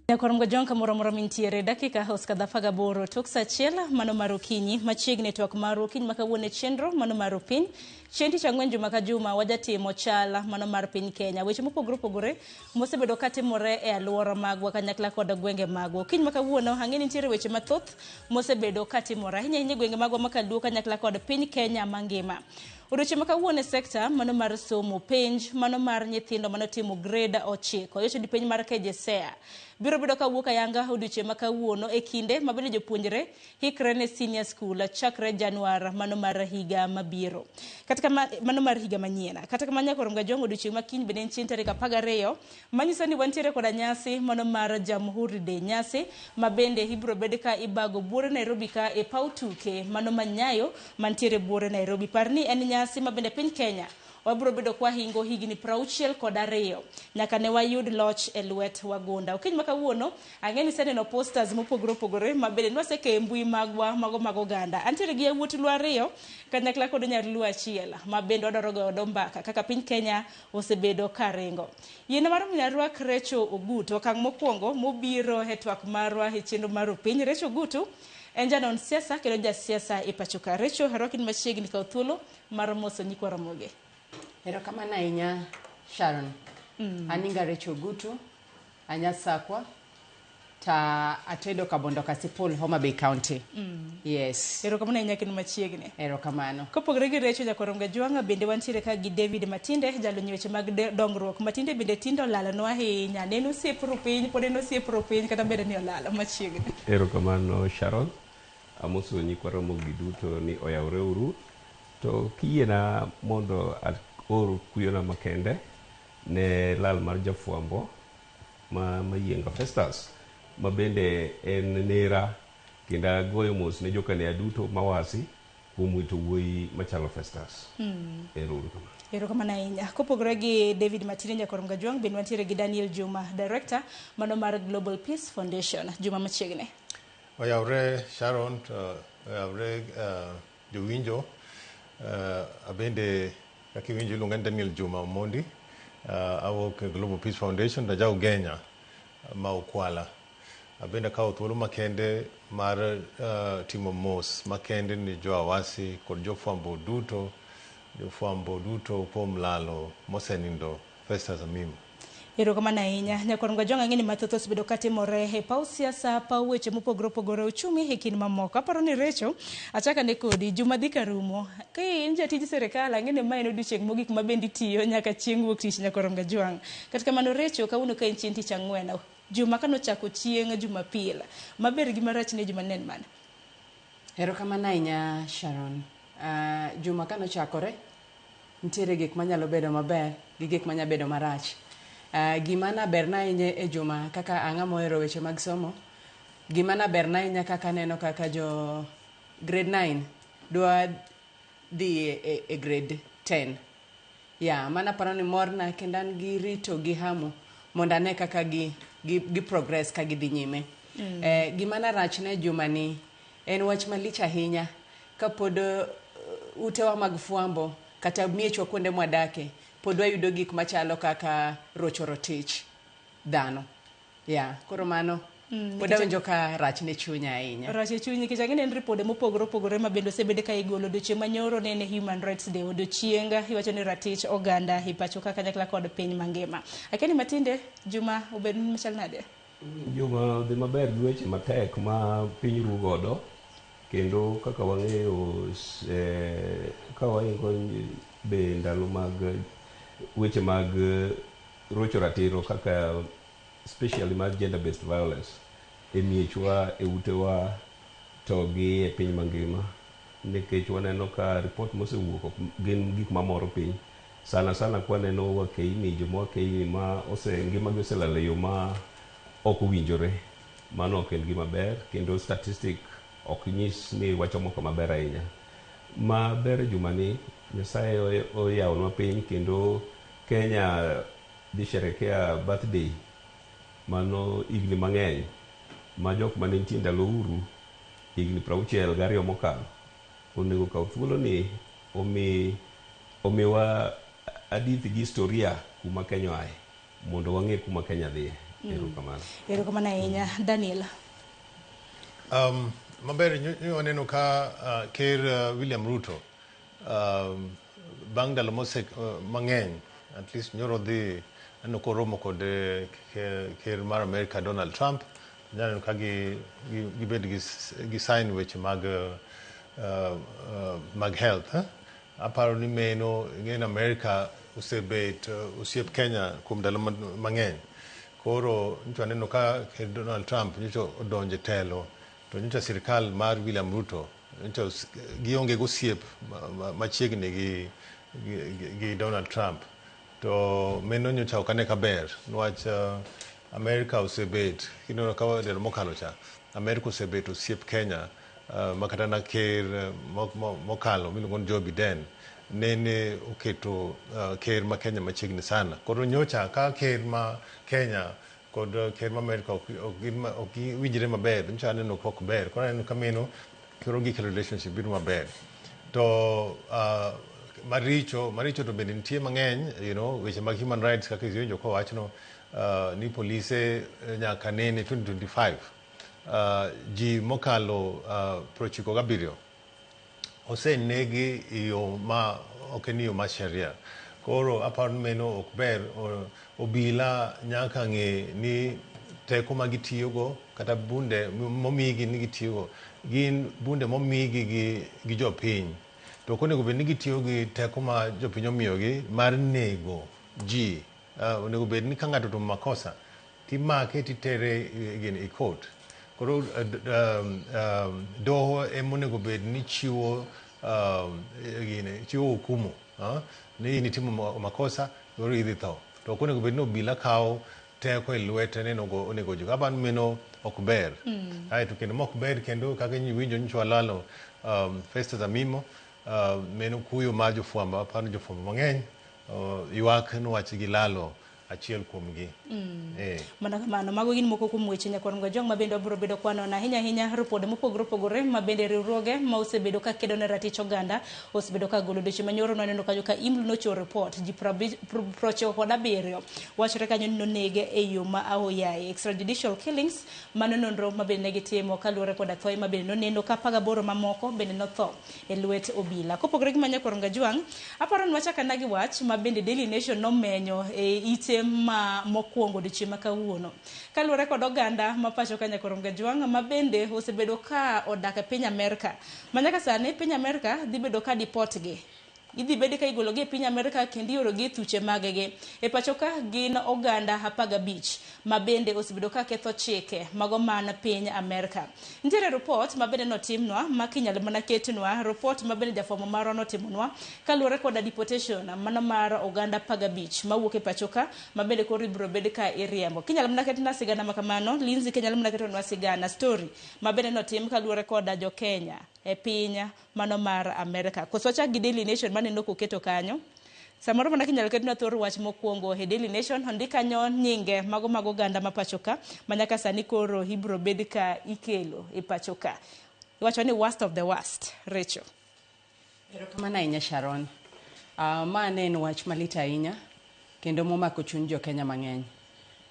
Nyakwar Mgajong kamoro amora mintiere dakika osekadho 18 tok saa 1 mano mar okinyi machiegni twak marwa okinyi ma kawuono e chenro mano mar piny chieng' tich ang'wen juma ka juma wajatimo chala mano mar piny Kenya weche mopogore opogore mosebedo katimore e alwora magwa kanyakla kod gwenge magwa. Okinyi ma kawuono ang'e ni nitiere weche mathoth mosebedo katimore ahinya ahinya e gwenge magwa ma Kaluo kanyakla kod piny Kenya mangima. Odiochieng' ma kawuono e sekta mano mar somo penj mano mar nyithindo manotimo grade 9 iwacho ni penj mar KJSEA biro bedo kawuok ayanga odiochieng' ma kawuono e kinde ma bende jopuonjre hikre ne senior school chakre Januar mano mar higa mabiro. Kata kama mano mar higa manyien. Kata kamano nyaka Romga Jong odiochieng' ma kiny bende en chieng' tarik 12 manyiso ni wantiere koda nyasi mano mar Jamhuri Day, nyasi ma bende ibiro bed ka ibago buore Nairobi ka e paw tuke mano ma Nyayo mantiere buore Nairobi. Par ni en nyasi ma bende piny Kenya wabiro bedo kwa hingo higni 62 nyaka ne wayud loch e lwet wagunda. Okinyi ma kawuono ang'e ni iseneno posters mopogore opogore ma bende nwasekeyo e mbui magwa mago mag oganda. Antiere gi yawuot Luo 2 kanyakla kod nyar Luo 1 ma bende wadwaro goyo mbaka kaka piny Kenya osebedo ka ringo. Yiena mar mondo arwak Recho Ogutu, okang' mokwongo mobiro e twak marwa e chenro mar Opiny. Recho Ogutu en janon siasa kendo jasiasa e pacho ka. Recho, arwaki ni machiegni, kaw thuolo mar moso nyikwa Ramogi. Erokamano ahinya Sharon. An nyinga Rachel Ogutu, anyasakwa ta atedo Kabondo Kasipul, Homa Bay County. Yes. Erokamano ahinya kendo machiegni. Erokamano. Kopogore gi Recho Nyakwar Jwang' bende wantiere ka gi David Matinde, jalony weche mag dongruok. Matinde bende tinde olalonwa ahinya. Ne en osiep Rupiny, pod en osiep Rupiny kata bed ni olalo machiegni. Erokamano Sharon. Amoso nyikwa Ramogi duto ni oyawre uru. To kiyiena mondo aor kuyona makende ne lal mar jafwambo ma Mayienga Festus ma bende en nera kendo agoyo mos ne jokanea duto mawasi kuom wito wuoyi machalo Festus. Ero uru kamano. Erokamano ahinya. Kopogore gi David Matinde Nyakwar Mgajwang' bende wantiere gi Daniel Juma, Director mano mar Global Peace Foundation. Juma machiegni. Oyawre Sharon, to oyawre jowinjo. Abende kaka iwinjo iluonga ni Daniel Juma Omondi. Awuok e Global Peace Foundation to aja Ugenya ma Ukwala. Abende akawo thuolo makende mar timo mos makende ni jo Awasi kod jofwambo duto, kuom lalo mosenindo Festus Amimo. Erokamano ahinya. Nyakwar Mgajwang' ang'e ni mathoth osebedo katimore e paw siasa, paw weche mopogore opogore, uchumi e kind mamoko. Aparo ni Recho, achaka ne kodi, juma dhi karumo. Ka in jatij sirikal, ang'e ni ma en odiochieng' mogik ma bende itiyo nyaka chieng' wuok tich Nyakwar Mgajwang'. Kata kamano Recho, kawuono ka en chieng' tich ang'wen, juma kanochako chieng' Jumapil, maber gi marach ne juma ne en mane? Erokamano ahinya Sharon. Juma kanochakore, nitiere gik manyalo bedo maber gi gik manyalo bedo marach. Gima naberna ahinya e juma kaka ang'ama ohero weche mag somo, gima naberna ahinya kaka aneno kaka jo grade 9 dwa dhi e grade 10. Ya, mano aparo ni morna kendo an gi rito gi hamu mondo ane kaka gi progress ka gidhi nyime. Gima narachna e juma ni en wach malich ahinya kapod utewa mag fwambo kata miechwa kuonde mwadake pod wayudo gik machalo kaka rocho rotich dhano. Ya, koro mano pod awinjo ka rach ne chunya ahinya. Rach e chuny nikech ang'e ni en ripode mopogore opogore ma bende osebed ka igolo odiochieng' manyoro ne en Human Rights Day, odiochieng' iwacho ni ratich oganda e pacho ka kanyakla kod piny mangima. Akia ni Matinde, juma obed machal nade? Juma odhi maber gi weche matek ma piny ru godo kendo kaka wang'eyo ka waingo be ndalo mag weche mag rocho ratiro kaka especially mar gender based violence e miechwa, e utewa to gi e piny mangima nikech waneno ka report mosewuok ok gin gik mamoro piny sana sana kwaneno wakeini joma wakeini ma ose ngimagi oselal e yo ma ok owinjore. Mano ok en gima ber kendo statistic ok nyis ni wachomo kama ber ahinya. Maber e jumani Nyasaye oyawonwa piny kendo Kenya dhi sherekea birthday mano higni mang'eny ma jok mane nitie ndalo Uhuru higni 62 mokalo onego kaw thuolo ni omiwa hadithi gi historia kuma Kenya oaye mondo wang'e kuma Kenya dhiye. Erokamano. Erokamano ahinya, Daniel. Maber waneno ka Ker William Ruto bang' ndalo mose mang'eny, at least nyoro dhi aneno koromo kod ker mar Amerika Donald Trump. Nyaneno ka gibed gi sign weche mag health, eh? Aparo ni meno ing'e Amerika osebet osiep Kenya kuom ndalo mang'eny. Koro nyocha aneno ka ker Donald Trump nyocha odonjo e telo, to nyocha sirikal mar William Ruto nyocha gionge gosiep machiegni gi Donald Trump. To meno nyocha ok ane ka ber niwach Amerika osebet, kineno ka ndalo mokalo cha, Amerika osebet osiep Kenya makata na ker mokalo miluongo ni Joe Biden nene oketo ker ma Kenya machiegni sana. Koro nyocha ka ker ma Kenya kod ker ma Amerika ok giwinjre maber, nyocha aneno ka ok ber. Koro aneno ka meno koro gikelo relationship bedo maber. To maricho to bende nitie mang'eny, weche mag human rights kaka iwinjo kowachno ni polise nyaka nene 2025 ji mokalo 97 osenegi e yo ma ok en yo mar sheria. Koro aparo ni meno ok ber. Obila nyaka ng'e ni teko ma gitiyogo kata bunde momigi ni gitiyogo gin bunde momigi gi jopiny. To ok onego bed ni gitiyo gi teko ma jopiny omiyogi mar nego ji. Onego bed ni ka ng'ato otimo makosa timake titere gini e court. Koro doho ema onego bed ni chiwo gini, chiwo hukumu ni in itimo makosa, koro idhi tho. To ok onego bed ni obila kawo teko e lwete ni onego ji. Aparo ni meno ok ber. Aeto kendo mok ber kendo kaka iwinjo nyocha walalo Festus Amimo, meno kuyo mar jofwambo. Aparo ni jofwambo mang'eny ywak niwach gilalo achiel kuomgi. Mana kamano, mago gin moko kuom weche nyakwar Ngwajong ma bende wabiro bedo kwanono ahinya ahinya ripode mopogore opogore ma bende riwruoge ma osebedo ka kedo ne ratich oganda osebedo ka golo. Dweche manyoro nwaneno kanyo ka IMLU nochiwo report ji 97 wachore kanyo ni nonege e yo ma aoyaye, extrajudicial killings. Mano nonro ma bende ne gitimo kaluwore koda thoe ma bende noneno ka 18 mamoko bende notho e lwet obila. Kopogore gi ma, nyakwar Ngajwang', aparo ni wachak ana gi wach ma bende Daily Nation nomenyo e ite ma mokwongo odiochieng' ma kawuono kaluwore kod oganda ma pacho ka, nyakwar Ngajwang', ma bende osebedo ka odak e piny Amerka ma nyaka sani piny Amerka dhi bedo ka deport gi, idhi bed ka igologi e piny Amerka kendo iorogi e thuche maggi. E pacho ka gin oganda 15 ma bende osebedo ka ketho chike mago man piny Amerka. Nitiere report ma bende notimnwa ma kinyalo mana ketnwa report ma bende jafwambo marwa notimonwa kaluwore koda deportation mano mar oganda 15 mawuok e pacho ka ma bende koro ibiro bed ka iriembo. Kinyalo mana ketnwa sigana ma kamano, Lindsay, kinyalo mana ketonwa sigana story ma bende notim kaluwore koda jo Kenya e piny mano mar Amerka. Koso wachak gi Daily Nation maneno koketo kanyo. Samoro mana kinyalo ketnwa thor wach mokwongo e Daily Nation, ondik kanyo nyinge mago mag oganda ma pacho ka ma nyaka sani koro ibiro bed ka ikelo e pacho ka. Iwacho ni worst of the worst. Rachel. Erokamano ahinya, Sharon. Ma ne en wach malit ahinya kendo momako chuny jo Kenya mang'eny.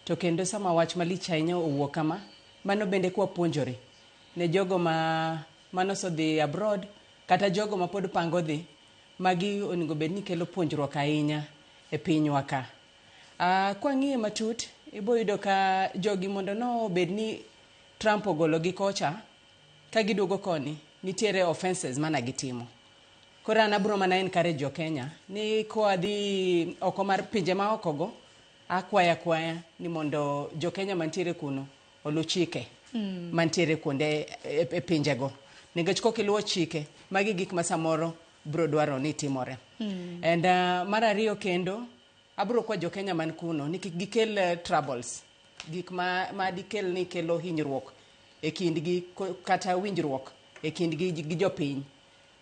To kendo sama wach malich ahinya owuok kama, mano bende kwapuonjore ne jogo ma manosedhi abroad kata jogo ma pod pango dhi, magi onego bed ni kelo puonjruok ahinya e pinywa ka. Kwang'iye matut, ibo yudo ka jogi mondo no bed ni Trump ogologi kocha ka giduogo koni, nitiere offenses mana gitimo. Koro an abro mana encourage jo Kenya ni koa dhi oko mar pinje ma oko go, akwaya akwaya ni mondo jo Kenya mantiere kuno oluw chike mantiere kuonde e pinjego. Nikech kokiluwo chike, magi gik ma samoro bro dwaro ni timore. And mar ariyo kendo, abro kwa jo Kenya man kuno ni kik gikel troubles, gik ma dikel ni kelo hinyruok e kindgi kata winjruok e kindgi gi jopiny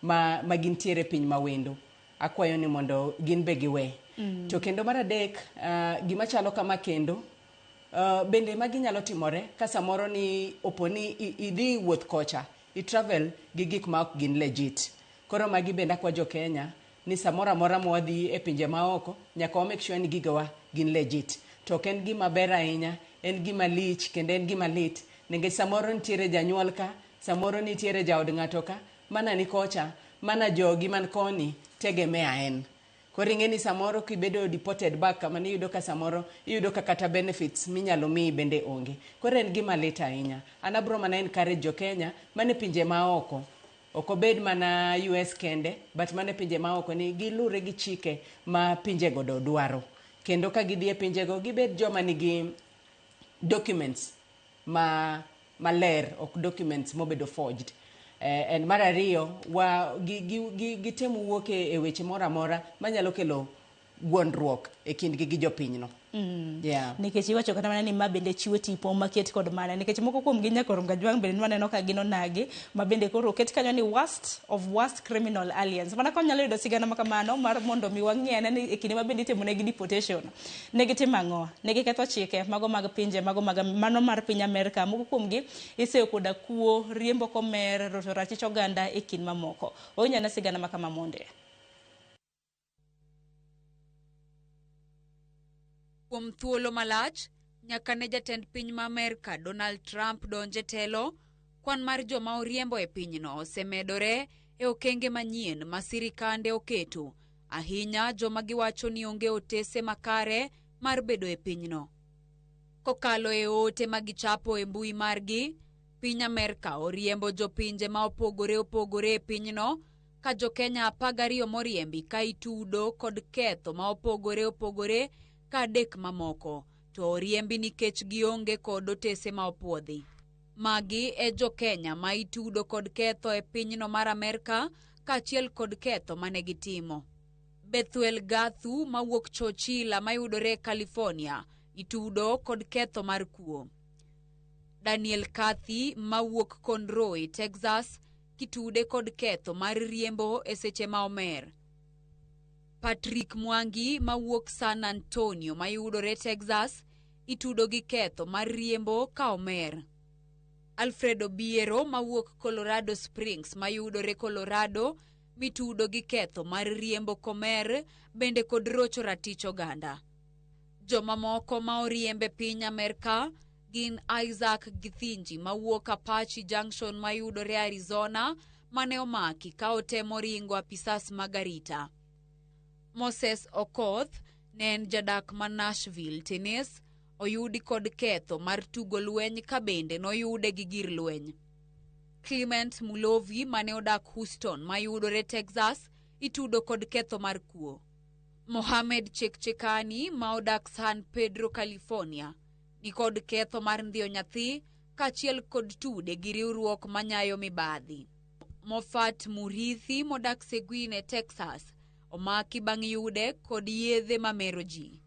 ma gintiere piny ma wendo. Akwayo ni mondo gin be giwe. To kendo mar adek, gima chalo kama kendo, bende magi nyalo timore ka samoro ni opo ni idhi wuoth kocha, i travel gi gik ma ok gin legit. Koro magi bende akwa jo Kenya ni samoro amora mwadhi e pinje maoko, nyaka wa make sure ni gigowa gin legit. To ok en gima ber ahinya. En gima lich kendo en gima lit nikech samoro nitiere janyuol ka, samoro nitiere jaod ng'ato ka, mana ni kocha, mana jogi man koni tegemea en. Koro ing'e ni samoro kibedo deported back kama iyudo ka samoro iyudo ka kata benefits minyalo miyi bende onge. Koro en gima lit ahinya. An abro mana encourage jo Kenya mane pinje maoko, ok obed mana US kende, but mane pinje maoko ni gilure gi chike ma pinjego dwaro. Kendo ka gidhi e pinjego gibed joma nigi documents ma maler, ok documents mobedo forged. And mar ariyo, wa gitem wuok e weche moro amora manyalo kelo gwondruok e kindgi gi jopinyno. Yeah. Nikech iwacho kata mana ni ma bende chiwo tipo maket kod mana nikech moko kuom gi nyaka Kajwang' bende nwaneno ka gin onagi ma bende koro oket kanyo ni worst of worst criminal aliens. Mana ka wanyalo yudo sigana ma kamano mar mondo mi wang'i ane ni e kinde ma bende itimo negi deportation ne gitimo ang'o, ne giketho chike mago mag pinje mago mag mano mar piny Amerka. Moko kuom gi iseyo koda kuo, riembo komer, roto ratich oganda e kind mamoko. Wawinj ane sigana ma kama monde. Kuom thuolo malach, nyaka ne jatend piny ma Amerka Donald Trump donje telo, kwan mar joma oriembo e pinyno osemedore e okenge manyien ma sirikande oketo, ahinya joma giwacho ni onge otese makare mar bedo e pinyno. Kokalo e ote ma gichapo e mbui margi, piny Amerka oriembo jopinje ma opogore opogore e pinyno, ka jo-Kenya 12 moriembi ka itudo kod ketho ma opogore opogore ka adek mamoko to oriembi nikech gionge kod otese ma opuodhi. Magi e jo-Kenya ma itudo kod ketho e pinyno mar Amerka kaachiel kod ketho mane gitimo. Bethuel Gathu mawuok Chochila mayudore California itudo kod ketho mar kuo. Daniel Cathy mawuok Conroe, Texas kitude kod ketho mar riembo e seche ma omer. Patrick Mwangi mawuok San Antonio mayudore Texas itudo gi ketho mar riembo ka omer. Alfredo Biero mawuok Colorado Springs mayudore Colorado mitudo gi ketho mar riembo komer bende kod rocho ratich oganda. Jomamoko ma oriembe piny Amerka gin Isaac Githinji mawuok Apache Junction mayudore Arizona mane omaki ka otemo ringo apisas mag arita. Moses Okoth ne en jadak ma Nashville, Tennessee, oyudi kod ketho mar tugo lweny ka bende noyude gi gir lweny. Clement Mulovi mane odak Houston mayudore Texas itudo kod ketho mar kuo. Mohamed Chekchekani ma odak San Pedro, California ni kod ketho mar ndhiyo nyathi kaachiel kod tude gi riwruok manyayo mibadhi. Mofat Murithi modak Seguin, Texas omaki bang' yude kod yedhe mamero ji.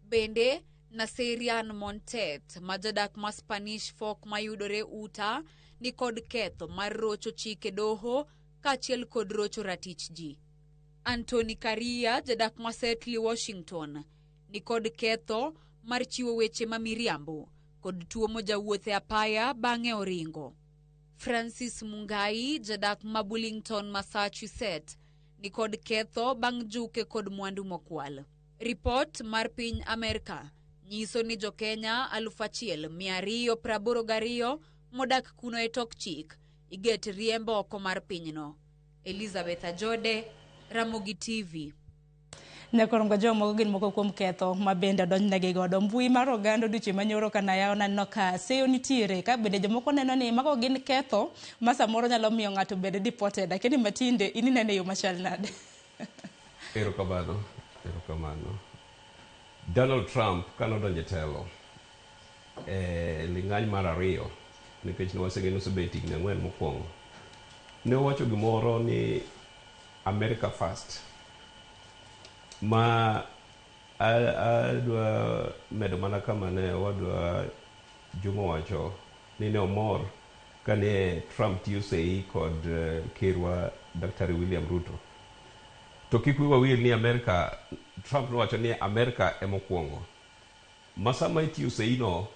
Bende Naserian Montet ma jadak ma Spanish Fork mayudore Utah ni kod ketho mar rocho chike doho kaachiel kod rocho ratich ji. Anthony Karia jadak ma Seattle, Washington ni kod ketho mar chiwo weche ma miriambo kod tuomo jawuoth e apaya bang'e oringo. Francis Mungai jadak ma Burlington, Massachusetts ni kod ketho bang' juke kod mwandu mokwal. Ripot mar piny Amerka nyiso ni jo-Kenya 1282 modak kuno e tok chik iget riembo oko mar pinyno. Elizabeth Ajode, Ramogi TV. Nyakoro Kajwang' moko gin moko kuom ketho ma bende odonjnegi godo. Mbui mar oganda odiochieng' manyoro kana yawo naneno ka seyo nitiere ka bende jomoko neno ni mago gin ketho ma samoro nyalo miyo ng'ato bed deported. Lakini matinde in inene yo machal nade? Erokamano, erokamano. Donald Trump kanodonjo e telo e ling'any mar ariyo nikech ne osebet higni 4 mokwongo, ne owacho gimoro ni America first, ma adwa medo mana kama ne wadwa Juma wacho ni ne omor kane Trump tiyo sei kod kerwa Dr. William Ruto. To kik wiwa wil ni Amerika, Trump nowacho ni Amerika emokwongo. Ma sama itiyo sei no,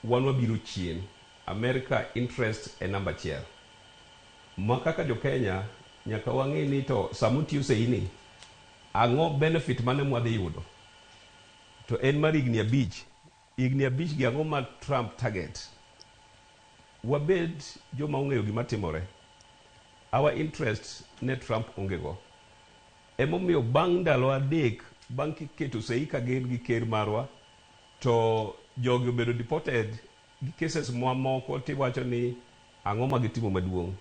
wan wabiro chien. America interest e namba 1. Ma kaka jo Kenya, nyaka wang'e ni to sama utiyo sei ni, ang'o benefit mane mwadhi yudo? To en mar higni 5, Higni 5 gi ang'o ma Trump target? Wabed joma ong'eyo gima timore. Our interest ne Trump onge go. Emomiyo bang' ndalo 3 bang' keto sei ka gin gi ker marwa, to jogi obedo deported gi cases mamoko tiwacho ni ang'o ma gitimo maduong'.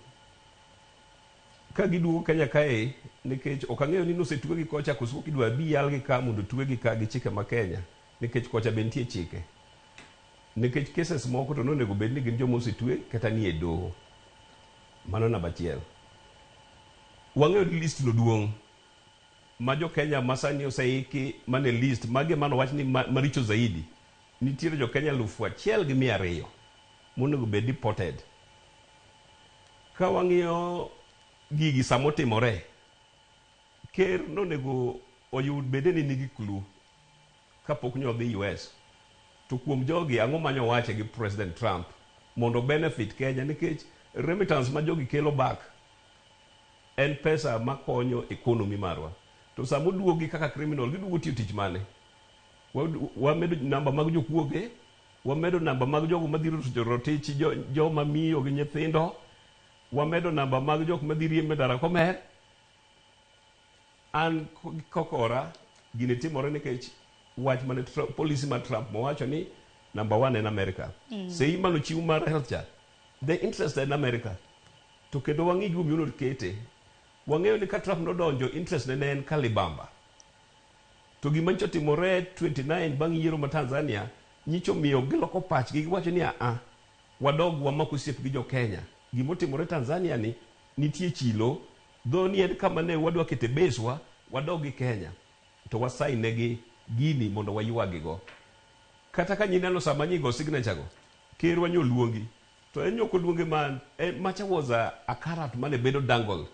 Ka giduogo Kenya kae, nikech ok ang'eyo ni nosetwegi kocha koso pok idwa bi yalgi ka mondo twegi ka gi chike ma Kenya, nikech kocha be nitie chike. Nikech cases moko to nonego bed ni gin joma osetwe kata nie doho. Mano namba 1. Wang'eyo ni list no duong' ma jo Kenya ma sani oseiki mane list magi mano wach ni maricho zaidi. Nitiere jo Kenya 1,200 monego bed deported. Ka wang'iyo gigi samotimore, ker nonego oyud bede ni nigi clue kapok nyo dhi US. To kuom jogi ang'o manyo wache gi President Trump mondo benefit Kenya, nikech remittance ma jogi kelo back en pesa makonyo economy marwa. To sama oduogi kaka criminal, giduogo tiyo tich mane? Wamedo namba mag jokuoge, wamedo namba mag jogo madhi rotich joma miyo gi nyithindo, wamedo namba mag jok madhi riembo e ndara komer. An kokora gini timore nikech wach mane policy mar Trump mowacho ni number 1 en America. Sei mano chiw mar health cha, the interest en America. To kendo wang'i gimomiyo nokete. Wang'eyo ni ka Trump nodonjo, interest ne en Kalibamba. To gima nyicho timore 29 bang' yiero ma Tanzania, nyicho miyo giloko pachgi, giwacho ni a wadog wamak osiep gi jo Kenya. Gimotimore Tanzania ni nitie chilo, dho ni en kama ne wadwa kete base wa, wadog gi Kenya. To wasign negi gini mondo waywagi go. Kata ka nyineno sama nyigo signature go, ker wanyo luongi. To en nyoko luonge man, macha was a carrot mane bedo dangled.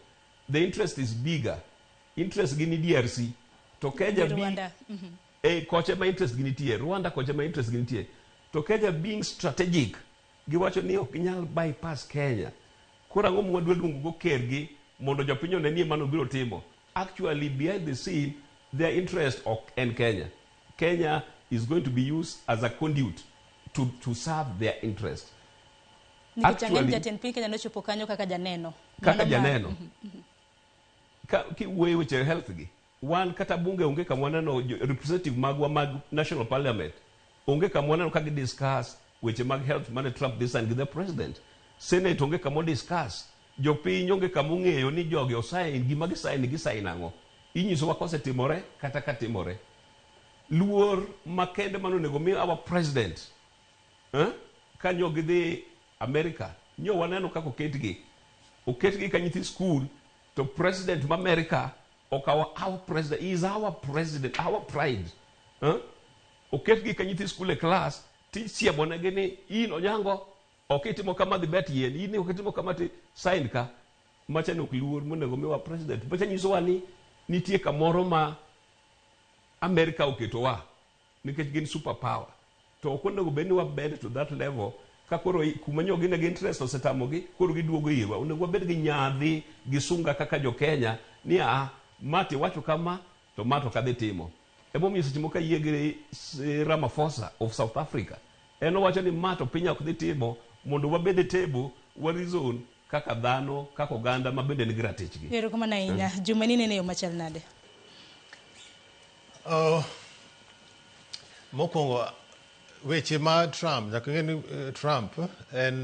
The interest is bigger. Interest gi ni DRC. To Kenya bi Rwanda. Koche ma interest gi nitie, Rwanda koche ma interest gi nitie. To Kenya being strategic, giwacho ni ok ginyal bypass Kenya. Koro ang'o ma wadwa luongo go kergi mondo jopiny one ni mano biro timo. Actually behind the scene, their interest ok en Kenya. Kenya is going to be used as a conduit to serve their interest. Nikech ang'e jatend piny Kenya nochopo kanyo kaka janeno. Kaka janeno. Ka kiwuoyo weche health gi, wan kata bunge onge kama waneno representative magwa mag national parliament, onge kama waneno ka gi discuss weche mag health mane Trump dhi sign gi the president. Senate onge kama discuss. Jopiny onge kama ong'eyo ni jogi osign gima gisign gisign ang'o. Inyisowa kosetimore kata ka timore. Luor makende mane onego mi our president, Ka nyo gidhi America, nyo waneno kaka oketgi. Oketgi ka nyithi school, to president ma America okawo our president, he is our president, our pride. Oketgi ka nyithi school e class, tisiemo negi ni in Onyango ok itimo kama dhi bet yien, in ok itimo kama ti sign ka. Macha ni ok luor monego miwa president. Macha nyisowa ni nitie kamoro ma America oketowa nikech gin super power. To ok onego bed ni wabed to that level ka koro kuma nyo gine gi interest osetamogi, koro giduogo irwa. Onego wabed gi nyadhi gi sunga kaka jo Kenya ni a ma tiwacho kama to ma to kadhi timo. Emomiyo seche moko ayie gi Ramaphosa of South Africa. En owacho ni ma to piny ok dhi timo mondo wabed e table wa reason kaka dhano, kaka oganda ma bende nigi ratichgi. Erokamano ahinya. Juma ni nene yo machal nade? Mokwongo weche ma Trump, nyaka ng'e ni Trump en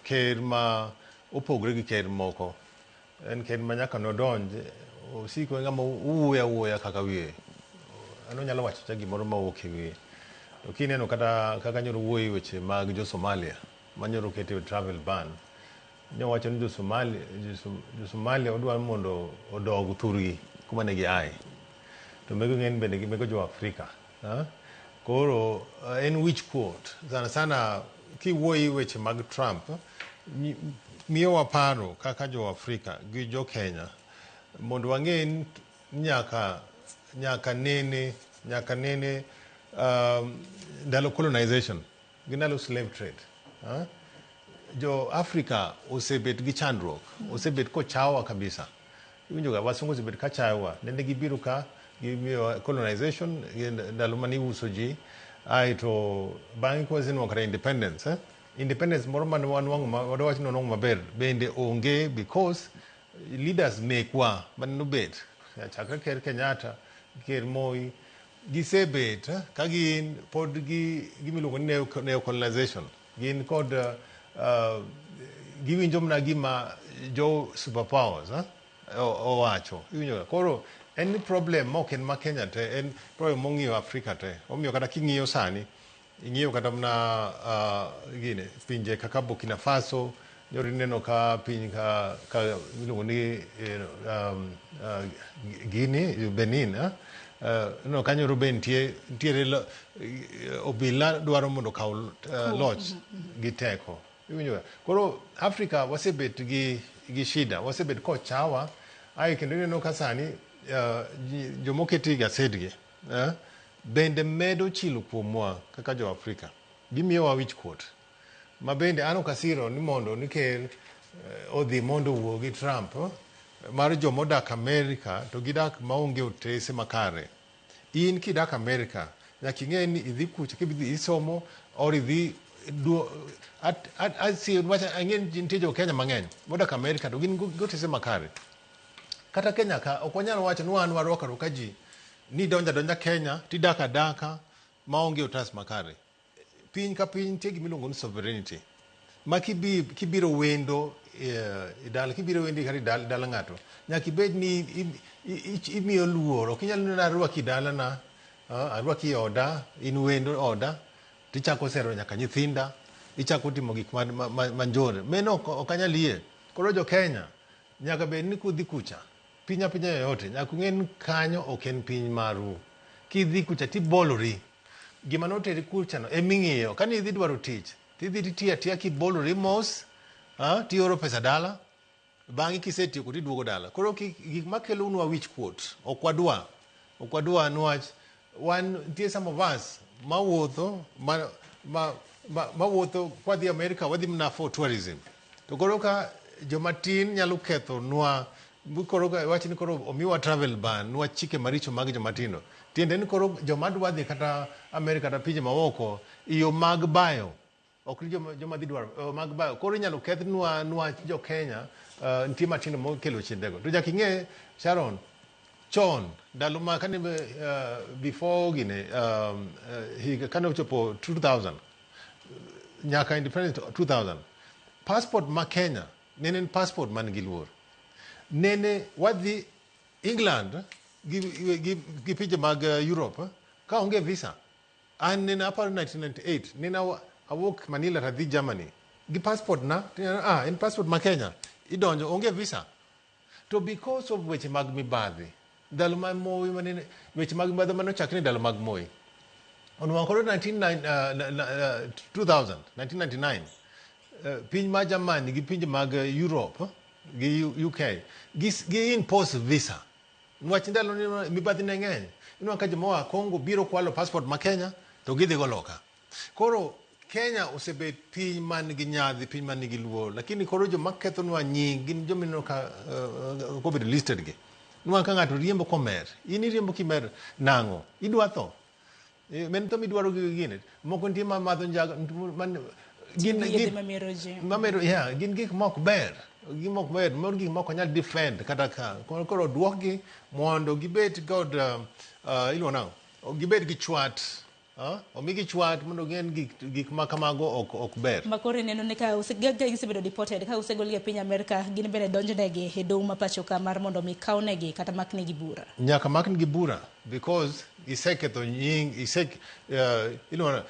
ker ma opogore gi ker moko. En ker ma nyaka nodonj, osiko ng'ama wuoyo awuoya kaka wiye. En onyalo wacho cha gimoro ma wuok e wiye. To kineno kata kaka nyoro wuoyo e weche mag jo Somalia, ma nyoro okete travel ban, nyowacho ni jo Somalia odwa mondo odog thurgi kuma ne giaye. To mego ng'eny bende mego jo Afrika. Koro en wich kuot. Sana sana kiwuoyo e weche mag Trump, miyowa paro kaka jo Afrika gi jo Kenya mondo wang'e ni nyaka nene ndalo colonization gi ndalo slave trade. Jo Afrika osebet gi chandruok, osebet kochawa kabisa. Iwinjo ga wasungu osebet ka chayowa. Nene gibiro ka gimiyo colonization, ndalo mane iuso ji. Aeto bang'e kwasenwang'o kata independence, independence moro mane wanwang'o wadwach ni wanwang'o maber bende onge, because leaders mekwa mane nobet chakre Ker Kenyatta, Ker Moi, gisebet ka gin pod gi gimiluongo ni neocolonization. Gin kod giwinjo mana gima jo superpowers owacho. Iwinjo? Koro en ni problem ma ok en ma Kenya te, en problem mong'iyo Afrika te. Omiyo kata king'iyo sani, ing'iyo kata mana gine, pinje kaka Burkina Faso, nyoro ineno ka piny ka iluongo ni Guinea, Benin, ineno ka nyoro be nitie nitiere obila dwaro mondo okaw loch gi teko. Iwinjo? Koro Afrika wasebet gi shida, wasebet kochawa. Ae kendo ineno ka sani jomoketi e gased gi bende medo chilo kuomwa kaka jo Afrika. Gimiyowa wich kuot. Ma bende an ok asiro ni mondo ni ker odhi mondo owuo gi Trump mar jomodak Amerika to gidak maonge otese makare. In kidak Amerika, nyaka ing'e ni idhi kucha kibidhi isomo or idhi ang'e ni nitie jo Kenya mang'eny modak Amerika to gin gi otese makare. Kata Kenya ka ok wanyal wacho ni wan warwako arwaka ji ni idonjo adonja Kenya tidak adaka maonge otas makare. Piny ka piny nitie gima iluongo ni sovereignty. Ma kibiro wendo e dala, kibiro wendo kata e dala ng'ato, nyaka ibed ni imiyo luor. Ok inyal ni arwaki dalana, arwaki e oda, in wendo oda, tichako sero nyaka nyithinda, ichako timo gik ma njore. Meno ok anyal yie. Koro jo Kenya, nyaka bed ni kudhi kucha, piny apinya yoyote, nyaka ung'e ni kanyo ok en piny maru. Kidhi kucha tibolori. Gima noteri kucha no eming'iyo. Kane idhi dwaro tich, tidhi titiyo atiya kibolori mos, tioro pesa dala, bang'e kisetieko tiduogo dala. Koro gik makelonwa wich kuot, ok wadwa. Ok wadwa niwach wan nitie some of us mawuotho mawuotho kwadhi America wadhi mana for tourism. To koro ka joma tin nyalo kethonwa, koro wach ni koro omiwa travel ban, niwach chike maricho mag joma tindo. Tiende ni koro joma dwa dhi kata America kata pinje maoko, iyo mag bayo, ok ni joma dhi dwaro mag bayo. Koro inyalo kethnwa niwach jo Kenya nitie matindo mokelo chindego. To nyaka ing'e Sharon, chon ndalo ma kane before gine higa kane ochopo 2000 nyaka independence 2000, passport ma Kenya nene en passport man gi luor. Nene wadhi England gi pinje mag Europe ka onge visa. An nene aparo 1998 nene awuok Manila tadhi Germany gi passport na, en passport ma Kenya, idonjo onge visa. To because of weche mag mibadhi, ndalo ma Moi manene weche mag mibadhi mane ochakre ndalo mag Moi. Onwang'o koro 2000, 1999, piny ma Germany gi pinje mag Europe gi UK gi impose visa. Niwach ndalo ni mibadhi ne ng'eny. Inwang'o ka joma oa Congo biro kwalo passport ma Kenya to gidhi go loka. Koro Kenya osebet piny man gi nyadhi, piny man nigi luor, lakini koro joma kethonwa nying gin joma ineno ka kobedo listed gi. Inwang'o ka ng'ato riembo komer, in iriembo kimer nang'o? Idwa tho? Men tho midwaro gi gine. Moko nitie ma madho njaga, gin mamero, yeah, gin gik mok ber. Gik mok ber, mor gik mok nyal defend kata ka. Koro duokgi mondo gibed kod iluongo nang'o? Gibed gi chwat. Omigi chwat mondo ging'e ni gik ma kamago ok ber. Ma koro ineno ni ka gisebedo deported, ka osegolgi e piny Amerika, gin bende donjnegi e doho ma pacho ka mar mondo mi kawnegi kata maknegi bura. Nyaka maknegi bura because iseketho nying, iluongo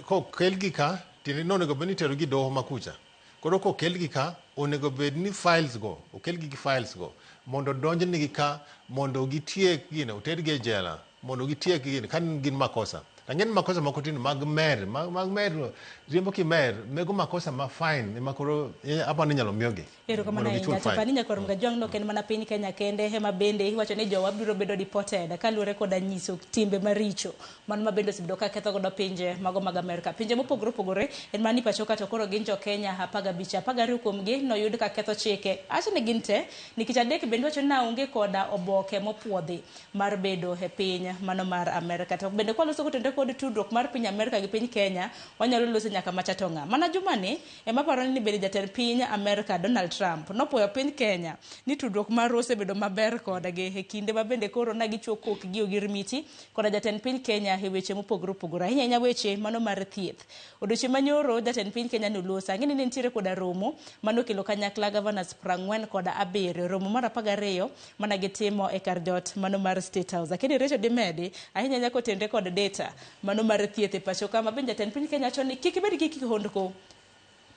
kokelgi ka, tiende ni onego bed ni iterogi e doho ma kucha. Koro kokelgi ka, onego bed ni files go, okelgi gi files go, mondo donjnegi ka, mondo gitiek gino, otergi e jela, mondo gitiek gino, ka gin makosa. Ang'e ni makosa moko tindo mag mer, mag mer, riembo kimer, mego makosa ma fine, ema koro aparo ni inyalo miyogi. Erokamano ahinya. To pani nyakwar Mgajwang' nok en mana piny Kenya kende ema bende iwacho ni jowa biro bedo deported kaluwore koda nyiso timbe maricho mano ma bende osebedo ka ketho godo pinje mago mag Amerika. Pinje mopogore opogore en mana ni pacho ka to koro gin jo Kenya 15, 12 kuomgi noyud ka ketho chike. Acho ni gin te nikech adek bende wacho ni onge koda oboke mopuodhi mar bedo e piny mano mar Amerika. To bende kwaloso kotenore Kotenore kod tudruok mar piny Amerka gi piny Kenya, wanyalo loso nyaka macha to ng'a. Mana jumani ema aparo ni bende jatend piny Amerka Donald Trump nopuoyo piny Kenya ni tudruok marwa osebedo maber kodgi e kinde ma bende koro na gichuo kokgi ogirmiti koda jatend piny Kenya e weche mopogore opogore, ahinya ahinya weche mano mar thieth. Odiochieng' manyoro jatend piny Kenya noloso, ang'e ni ne nitiere koda romo manokelo kanyakla governors 47, romo mar 12 mana gitimo e kar jot mano mar State House. Akeni Rachel dimedi ahinya ahinya kotenre kod data mano mar thieth e pacho ka ma bende jatend piny Kenya wacho ni kik ibed gi kihondko,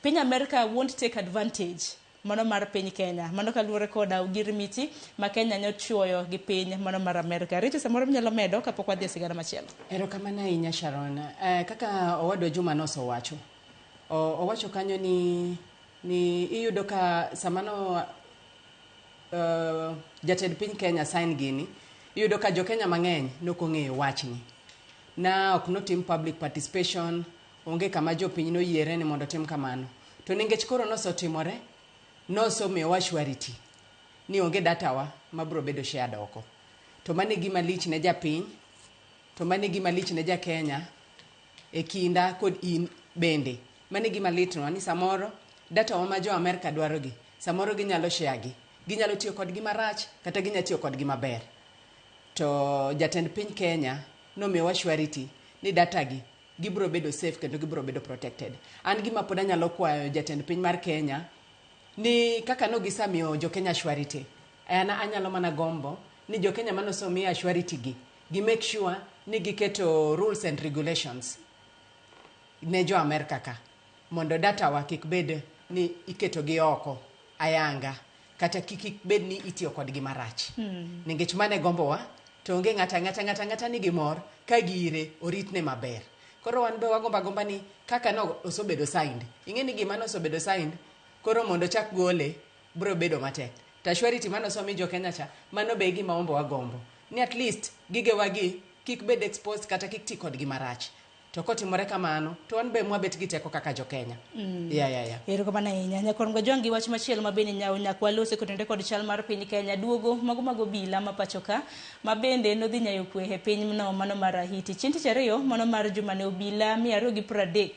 piny Amerka won't take advantage mano mar piny Kenya. Mano kaluwore koda ogirmiti ma Kenya nyochuoyo gi piny mano mar Amerka. Rachel, samoro inyalo medo kapok wadhi e sigana machielo. Erokamano ahinya Sharon. Kaka owadwa Juma nosewacho, owacho kanyo ni iyudo ka samano jatend piny Kenya sign gini, iyudo ka jo Kenya mang'eny nokong'eyo wachni. Na ok notim public participation, onge kama jopiny noyiere ni mondo otim kamano. To nikech koro nosetimore, nosemiyowa surety ni onge data wa mabiro bedo shared oko. To mano e gima lich ne japiny, to mano e gima lich ne ja Kenya e kinda kod in bende. Mano e gima litnwa ni samoro data wa ma jo Amerka dwaro gi, samoro ginyalo share gi. Ginyalo tiyo kodgi marach kata ginyalo tiyo kodgi maber. To jatend piny Kenya nomiyowa surety ni data gi gibiro bedo safe kendo gibiro bedo protected. An gima pod anyalo kwayo jatend piny mar Kenya ni kaka no gisemiyo jo Kenya surety, an anyalo mana gombo ni jo Kenya manosemiya surety gi, gi make sure ni giketo rules and regulations ne jo Amerka ka mondo data wa kik bed ni iketo gi oko ayanga kata kik bed ni itiyo kodgi marach. Nikech mano e gombowa, to onge ng'ata ng'ata ng'ata ng'ata nigi mor ka gire oritne maber. Koro wan be wagombo agomba ni kaka no osebedo signed. Ing'e ni gima nosebedo signed, koro mondo chak gole biro bedo matek. To surety mane osemi jo Kenya cha, mano be e gima wambo wagombo. Ni at least gigewa gi kik bed exposed kata kik ti kodgi marach. To kotimore kamano, to wan be mwabet gi teko kaka jo Kenya. Yeah. Erokamano ahinya. Nyakwar Mgajwang' gi wach machielo ma bende nyaka walose kotenore kod chal mar piny Kenya. Duogo mago mag obila ma pacho ka ma bende nodhi nyayo kwe e pinyno mano mar Haiti. Chieng' tich ariyo mano mar juma ne obila 230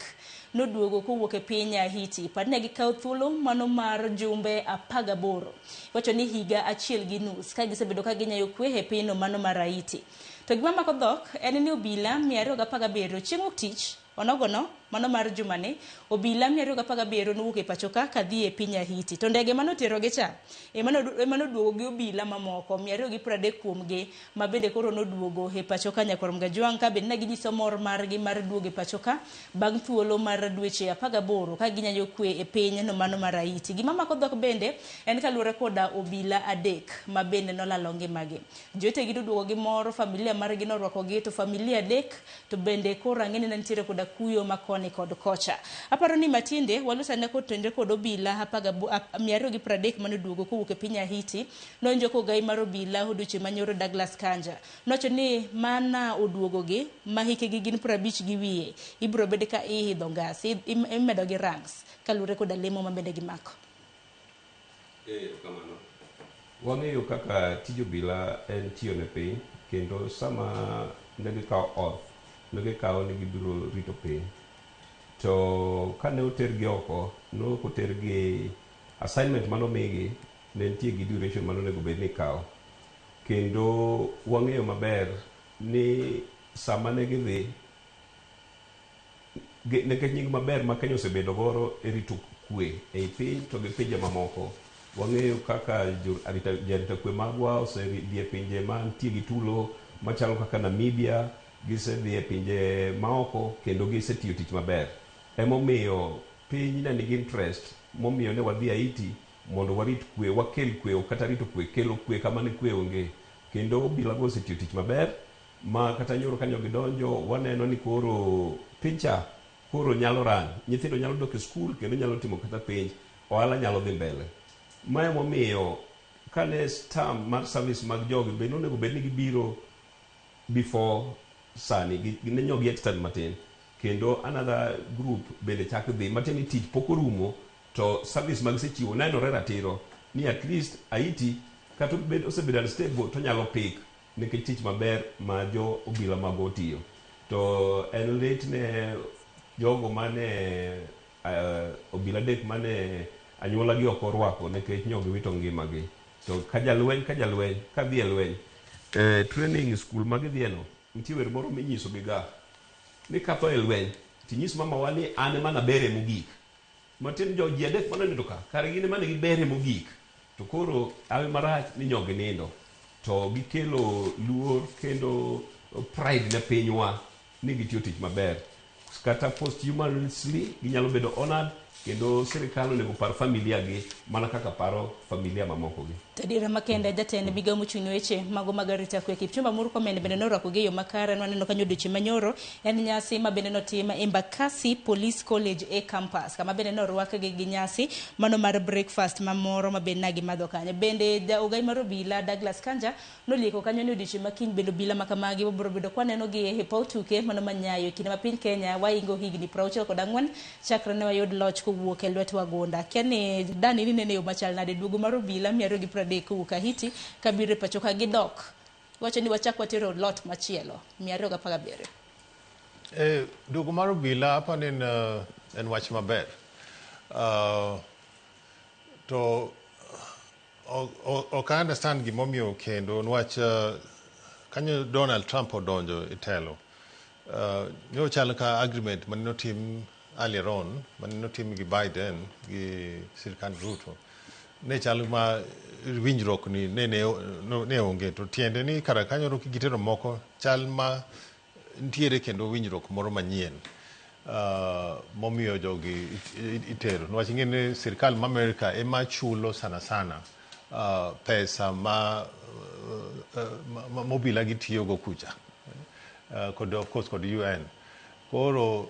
noduogo kowuok e piny Haiti. Par ne gikawo thuolo mano mar jumbe 18. Iwacho ni higa 1.5 ka gisebedo ka ginyayo kwe e pinyno mano mar Haiti. To gima mako dhok en ni obila 217 chieng' wuok tich onogono mano mar jumani, obila 217 nowuok e pacho ka kadhi e piny Haiti. To ndege manoterogi cha ema noduogo gi obila mamoko 230 kuomgi ma bende koro noduogo e pacho ka. Nyakwar Mgajwang' ka bende ne ginyiso mor margi mar duogo e pacho ka bang' thuolo mar dweche 18 ka ginyayo kwe e piny no mano mar Haiti. Gima mako dhok bende en kaluwore koda obila 3 ma bende nolalo ngimagi. Jowetegi noduogo gi mor, familia margi norwakogi, to familia 3 to bende koro ang'e ni ne nitiere koda kuyo ma koni kod kocha. Aparo ni matinde walos ane kotenre kod obila 230 manoduogo kowuok e piny Haiti. Nonjo kogai mar obila odiochieng' manyoro Douglas Kanja. Nowacho ni mana oduogogi ma hikgi gin 50 gi wiye ibiro bed ka iidho ngas, imedo gi ranks kaluwore koda lemo ma bende gimako. Kamano. Wang'eyo kaka tij obila en tiyo ne piny, kendo sama ne gikawo oath, ne gikawo ni gibiro rito piny. To kane otergi oko, ne ok otergi assignment manomigi ne nitie gi duration manonego bed ni ikawo. Kendo wang'eyo maber ni sama ne gidhi, nikech nying maber ma Kenya osebedo godo e rito kwe ei piny to gi pinje mamoko. Wang'eyo kaka jarita kwe magwa osedhi e pinje mantie gi tulo machalo kaka Namibia, gisedhi e pinje maoko kendo gisetiyo tich maber. Emomiyo piny ne nigi interest momiyo ne wadhi Haiti mondo warit kwe, wakel kwe, ok kata rito kwe, kelo kwe kama ne kwe onge. Kendo obila go osetiyo tich maber ma kata nyoro kanyo gidonjo waneno ni koro picha koro nyalo rang, nyithindo nyalo dok e skul kendo nyalo timo kata penj, ohala nyalo dhi mbele. Ma emomiyo kane term mar service mag jogi bende onego bed ni gibiro before sani, ne nyogi extend matin. Kendo another group bende chak dhi, matiende ni tich pok orumo to service mag gisechiwo nenore ratiro ni at least Haiti kata osebedo unstable to nyalo pick nikech tich maber ma jo obila mago otiyo. To en lit ne jogo mane obila adek mane anyuola gi ok orwako nikech nyo giwito ngimagi. To ka jalweny ka jalweny kadhi e lweny, training school ma gidhiye no, nitie wer moro minyiso gi ga ni katho e lweny tinyis mamawa ni an ema nabere mogik. Matiende jo ji adek mane onindo ka, kare gin ema ne gibere mogik. To koro hawi marach ni nyo ginindo. To gikelo luor kendo pride ne pinywa ni gitiyo tich maber. Kata posthumously ginyalo bedo honored kendo sirikal onego par familia gi mana kaka paro familia mamoko gi. Tadira makende jatend migawo mochung' ne weche mago mag arita kwe Kipchumba Murkomen bende norwako gi e yo makare. Nwaneno kanyo odiochieng' manyoro en nyasi ma bende notim Embakasi Police College e campus kama bende norwakgi gi nyasi mano mar breakfast mamoro ma bende nagimadho kanyo. Bende ja ogai mar obila Douglas Kanja nolieko kanyo ni odiochieng' ma kiny bende obila makamagi wabiro bedo kwaneno gi e paw tuke mano ma Nyayo e kinde ma piny Kenya waingo higni 64 chakre ne wayud loch kowuok e lwet wagunda. Akia ni Dani ni nene yo machal nade duogo mar obila 230 kowuok Haiti kabiro e pacho ka gidok. Wacho ni wachak watero lot machielo 217. Duogo mar obila apa ni en wach maber. To ok I understand gimomiyo kendo niwach kanyo Donald Trump odonjo e telo. Ne chal ka agreement mane otim earlier on mane otim gi Biden gi sirkand Ruto ne chal ma winjruok ni ne onge to tiende ni kara kanyo gitero moko chal ma nitiere kendo winjruok moro manyien momiyo jogi itero niwach ing'e ni sirkal ma Amerika ema chulo sana sana pesa ma mobila gitiyogo kucha kod of course kod UN koro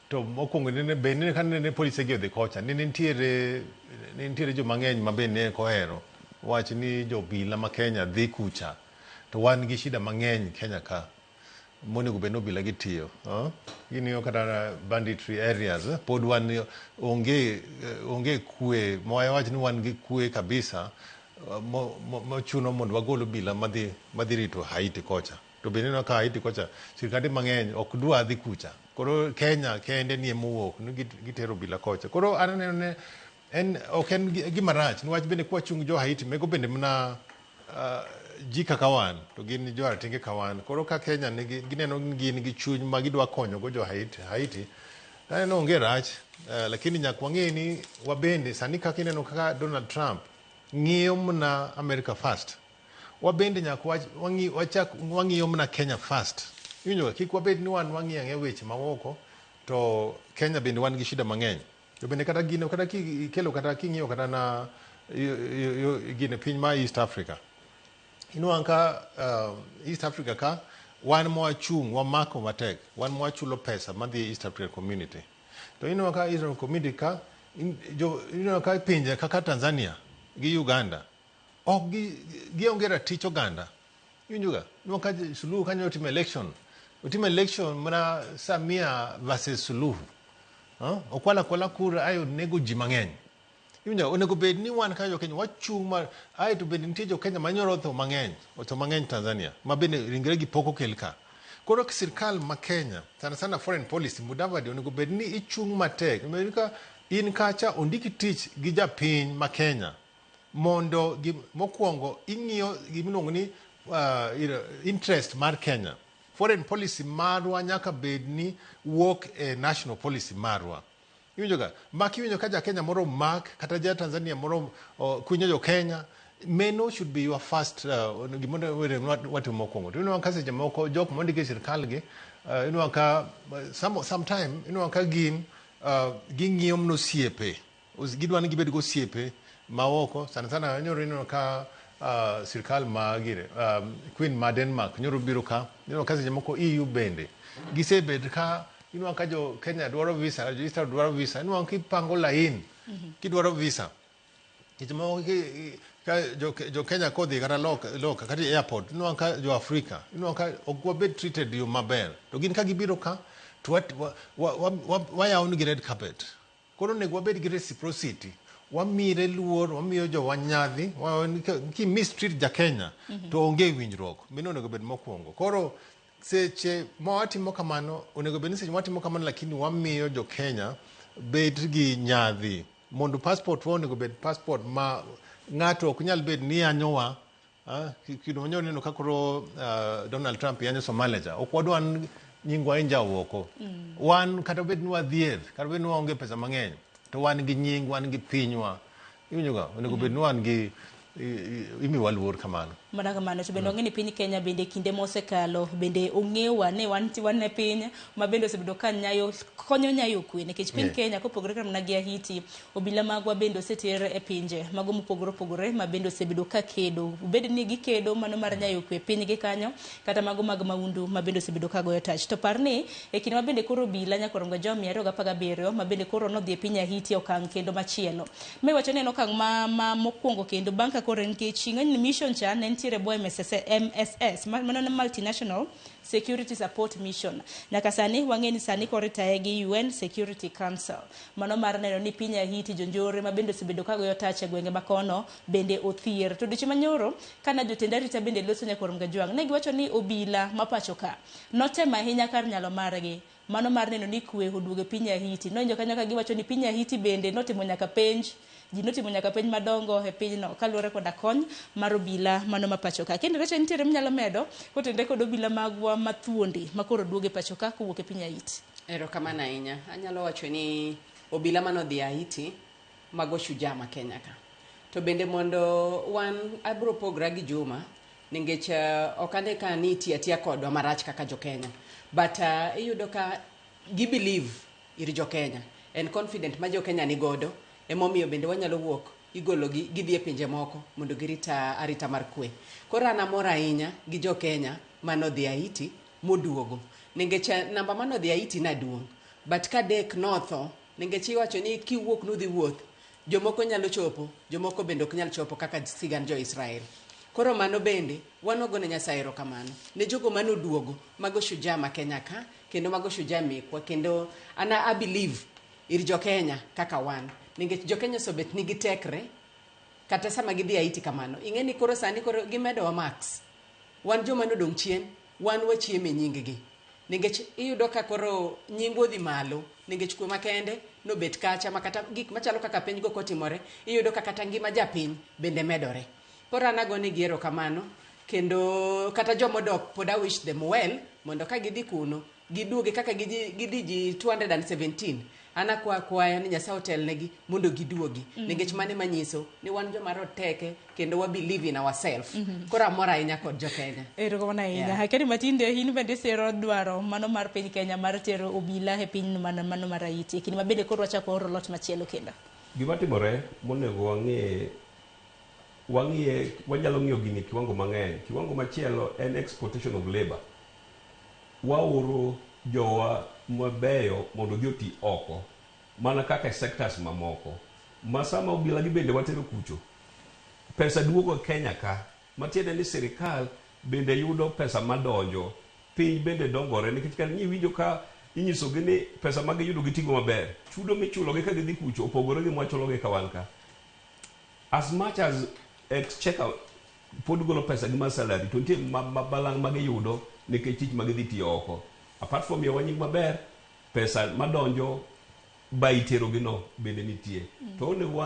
to mokwongo nene be nene ka nene polise gi odhi kocha nene nitiere joma ng'eny ma be ne ok ohero wach ni jobila ma Kenya dhi kucha to wan gi shida mang'eny Kenya ka monego bed ni obila gi tiyo. Ging'iyo kata banditry areas pod wan onge kwe mawach ni wan gi kwe kabisa mochuno mondo wagol obila madhi rito Haiti kocha. To bende ineno ka Haiti kocha sirkande mang'eny ok dwa dhi kucha. Koro Kenya kende ni emowuok ni gitero obila kocha. Koro an aneno ni en ok en gima rach niwach bende kwachung jo Haiti mego bende mana ji kaka wan to gin jo ratenge ka wan. Koro ka Kenya nigi gineno ni gin gi chuny ma gidwa konyo go jo Haiti aneno onge rach lakini nyaka wang'e ni wabende sani kaka ineno kaka Donald Trump ng'iyo mana America first. Wabende nyaka wachak wang'iyo mana Kenya first. Iwinjo ga kik wabed ni wan wang'iyo ang'iya weche maoko to Kenya bende wan gi shida mang'eny. To bende kata gino kata kikelo kata king'iyo kata na gine piny ma East Africa. Inwang'o ka East Africa ka wan mwachung' wamako matek wan mwachulo pesa madhi East African Community. To inwang'o ka East African Community ka inwang'o ka pinje kaka Tanzania gi Uganda ok gionge ratich oganda. Iwinjo ga? Inwang'o ka Suluhu kanyo otimo election. Otimo election mana Samia versus Suluhu. Okwalo akwala kura ae onego ji mang'eny. Iwinjo onego bed ni wan kaka jo Kenya wachung' mar ae to bende nitie jo Kenya manyoro otho mang'eny, otho mang'eny Tanzania ma bende ringre gi pok okel ka. Koro sirkal ma Kenya, sana sana foreign policy, Mudavadi onego bed ni ichung' matek. Onego in kacha ondiki tich gi japiny ma Kenya mondo mokwongo ing'iyo gimiluongo ni interest mar Kenya. Foreign policy marwa nyaka bed ni wuok e national policy marwa. Iwinjo ga? Ma kiwinjo ka ja Kenya moro mak kata ja Tanzania moro kwinyo jo Kenya, meno should be your first gimondo watimo mokwongo. To inwang'o ka seche moko jok mondiki e sirkal gi inwang'o ka sometime inwang'o ka gin ging'iyo mana osiepe. Gidwa ni gibed gosiepe maoko sana sana nyoro ineno ka sirkal ma gire Queen ma Denmark nyoro biro ka ineno ka seche moko EU bende gisebet ka inwang'o ka jo Kenya dwaro visa jo East Africa dwaro visa inwang'o kipango lain kidwaro visa seche moko ka jo Kenya kodhi kata loka kata e airport inwang'o ka jo Afrika inwang'o ka ok wabed treated yo maber to gin ka gibiro ka to wayawo negi red carpet. Koro onego wabed gi reciprocity wamire luor wamiyo jowa nyadhi ki mistreat ja Kenya to onge winjruok mino onego bed mokwongo. Koro Seche ma watimo kamano, onego bed ni seche ma watimo kamano, lakini wamiyo jo Kenya bed gi nyadhi mondo passport wa onego bed passport ma ng'ato ok nyal bed ni yanyowa. Kido manyoro neno ka koro Donald Trump yanyo Somalia cha, ok wadwa nyingwa injawo oko. Wan kata bed ni wadhier, kata bed ni waonge pesa mang'eny, to wan gi nying, wan gi pinywa. Iwinjo ga? Onego bed ni wan gi imiwa luor kamano. Mana kamano. To bende wang'e ni piny Kenya bende kinde mosekalo bende ong'ewa ni wan wan e piny ma bende osebedo ka nyayo konyo nyayo kwe, nikech piny Kenya kopogore kata mana gi Haiti, obila magwa bende oseter e pinje mago mopogore opogore ma bende osebedo ka kedo, bed ni gikedo mano mar nyayo kwe pinygi kanyo, kata mago mag maundu ma bende osebedo ka goyo tach. To par ni e kinde ma bende koro obila nyaka oromo jo 217 ma bende koro nodhi e piny Haiti e okang' kendo machielo. Miwacho ni en okang' ma mokwongo kendo bang' ka koro nikech ing'eni mission cha ne nitiere bwo MSS, MSS mano ne Multinational Security Support Mission. Nyaka sani wang'e ni sani koro itaye gi UN Security Council. Mano mar neno ni piny Haiti jonjore ma bende osebedo ka goyo tach e gwenge ma kono bende othier. To odiochieng' manyoro kana jotend arita bende loso nyaka Orom Gajwang', ne giwacho ni obila ma pacho ka notemo ahinya kar nyalo margi mano mar neno ni kwe oduogo e piny Haiti. Nowinjo kanyo ka giwacho ni piny Haiti bende notimo nyaka penj, ji notimo nyaka penj madongo e pinyno kaluwore koda kony mar obila mano ma pacho ka. Kendo reche nitiere minyalo medo kotenore kod obila magwa mathuondi ma koro duogo e pacho ka kowuok e piny Haiti. Erokamano ahinya. Anyalo wacho ni obila manodhi Haiti mago shujaa ma Kenya ka. To bende mondo wan abro pogra gi Juma nikech ok ane ka ni itiyo atiya kodwa marach kaka jo Kenya. But iyudo ka gi believe ir jo Kenya. En confident ma jo Kenya ni godo emomiyo bende wanyalo wuok igologi gidhi e pinje moko mondo girit arita mar kwe. Koro an amor ahinya gi jo Kenya manodhi Haiti moduogo. Nikech namba manodhi Haiti na duong'. But ka dek notho, nikech iwacho ni kiwuok nudhi wuoth, jomoko nyalo chopo, jomoko bende ok nyal chopo kaka sigand jo Israel. Koro mano bende wan wagone Nyasaye erokamano ne jogo manoduogo, mago shujaa ma Kenya ka, kendo mago shujaa mekwa, kendo an I believe ir jo Kenya kaka wan. Nikech jo Kenya osobet nigi tekre kata sama gidhi Haiti kamano. Ing'e ni koro sani koro gimedowa marks. Wan joma nodong' chien, wan wachiemo e nying gi. Nikech iyudo ka koro nyingwa odhi malo, nikech kwe makende nobet kacha ma kata gik machalo kaka penj go kotimore, iyudo ka kata ngima japiny bende medore. Koro an agonegi erokamano, kendo kata jomodok pod I wish them well, mondo ka gidhi kuno, giduogi kaka gidhi ji 217. An akwa akwaya ni Nyasaye otelnegi mondo giduogi. Nikech mano ema nyiso ni wan joma roteke kendo wa believe in ourselves. Koro amor ahinya kod jo Kenya. Erokamano ahinya. Akeni matinde in bende isiro dwaro mano mar piny Kenya mar tero obila e piny mano mar Haiti. E kinde ma bende koro wachako oro lot machielo kendo. Gima timore monego wang'e, wang'iye, wanyalo ng'iyo gini e kiwango mang'eny. Kiwango machielo en exportation of labor. Waoro jowa mabeyo mondo odhi oti oko, mana kaka e sectors mamoko. Ma sama obila gi bende watero kucho, pesa duogo Kenya ka, matiende ni sirikal bende yudo pesa madonjo, piny bende dongore, nikech kan iwinjo ka inyisogi ni pesa ma giyudo giting'o maber, chudo michulogi ka gidhi kucho opogore gi mwachulogi ka wan ka. As much as exchequer pod golo pesa gi mar salary, to nitie ma balang' ma giyudo nikech tich ma gidhi tiyo oko. Apart from miyowa nying maber, pesa madonjo ba iterogi no bende nitie. To onego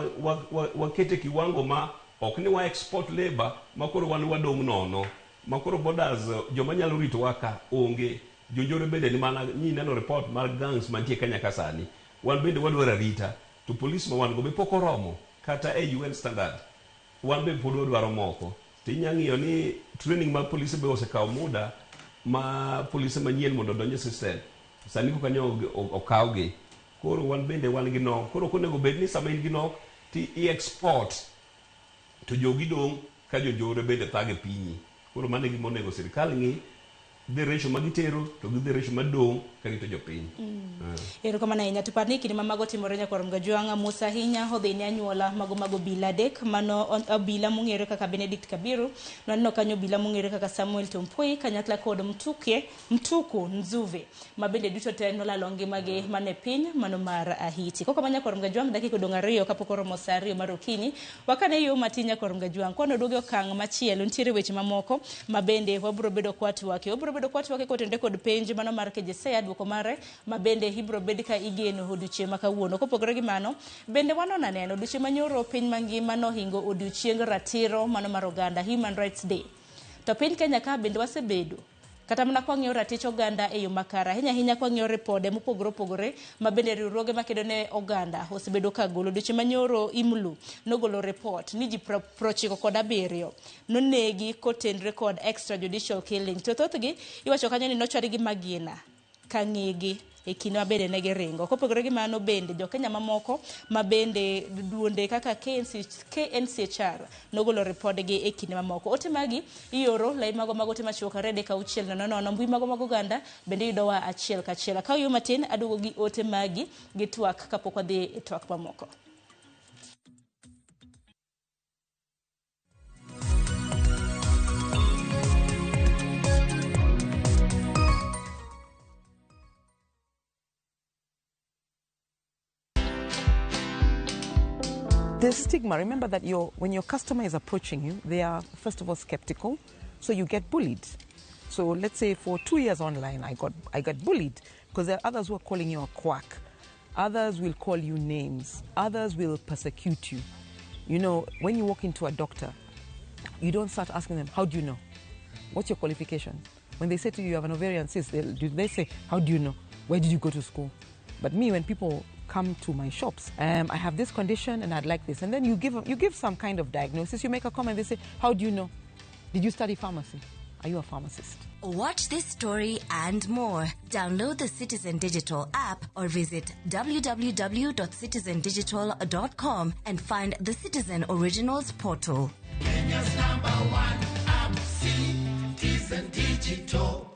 wakete kiwango ma ok ni wa export labor ma koro wan wadong' nono. Ma koro borders joma nyalo ritowa ka onge. Jonjore bende ni mana ni neno report mar gangs mantie Kenya ka sani. Wan bende wadwaro arita. To police ma wan go be pok oromo kata e UN standard. Wan be pod wadwaro moko. To inya ng'iyo ni training mar polise be osekawo muda ma polise manyien mondo odonj e system. Sani koka nyo okawgi. Koro wan bende wan gi nok. Koro ok onego bed ni sama in gi nok ti i export to jogi dong' ka jonjore bende thago e pinyi. Koro mano e gima onego sirikal ng'i the ratio ma gitero to gi the ratio madong' karito jopiny. Erokamano ahinya. To par ni kinde ma mago timore nyakwar Mgajwang' mos ahinya odhi ne anyuola mago mag obila adek mano obila mong'ere kaka Benedict Kabiru, nwaneno kanyo obila mong'ere kaka Samuel Tompoi kanyakla kod Mtuku Nzuve ma bende duto te nolalo ngimagi mane piny mano mar Ahiti. Koko ma nyakwar Mgajwang' dakika odong' 2 kapok oromo saa 2 mar okinyi. Wakane yo matin nyakwar Mgajwang' kwano duogo e okang' machielo nitiere weche mamoko ma bende wabiro bedo kwatwake. Wabiro bedo kwatwake kotenore kod penj mano mar KJSEA duoko mare ma bende ibiro bed ka igeno odiochieng' ma kawuono. Kopogore gi mano, bende wanon aneno odiochieng' manyoro piny mangima nohingo odiochieng ratiro mano mar oganda, Human Rights Day. To piny Kenya ka bende wasebedo kata mana kwang'iyo ratich oganda e yo makare, ahinya ahinya kwang'iyo ripode mopogore opogore ma bende riwruoge makedo ne oganda osebedo ka golo. Odiochieng' manyoro IMLU nogolo report ni ji 97 nonegi kotenre kod extrajudicial killing. To thothgi iwacho kanyo ni nochwadgi gi magina ka ng'egi e kinde ma bende ne giringo. Kopogore gi mano bende jo Kenya mamoko ma bende duonde kaka KNCHR nogolo ripodgi e kinde mamoko. Ote magi ioro lai mago mag ote machuok 2 3 6 0 0 mbui mago mag oganda bende iyudowa achiel kachiel. Akawo yo matin aduogo gi ote magi gi twak kapok wadhi e twak mamoko. The stigma, remember that when your customer is approaching you, they are first of all skeptical, so you get bullied. So let's say for 2 years online, I got bullied because there are others who are calling you a quack. Others will call you names. Others will persecute you. You know, when you walk into a doctor, you don't start asking them, how do you know? What's your qualification? When they say to you, you have an ovarian cyst, they say, how do you know? Where did you go to school? But me, when people come to my shops, I have this condition and I'd like this. And then you give some kind of diagnosis, you make a comment, they say, how do you know? Did you study pharmacy? Are you a pharmacist? Watch this story and more. Download the Citizen Digital app or visit www.citizendigital.com and find the Citizen Originals portal. Kenya's #1 app, Citizen Digital.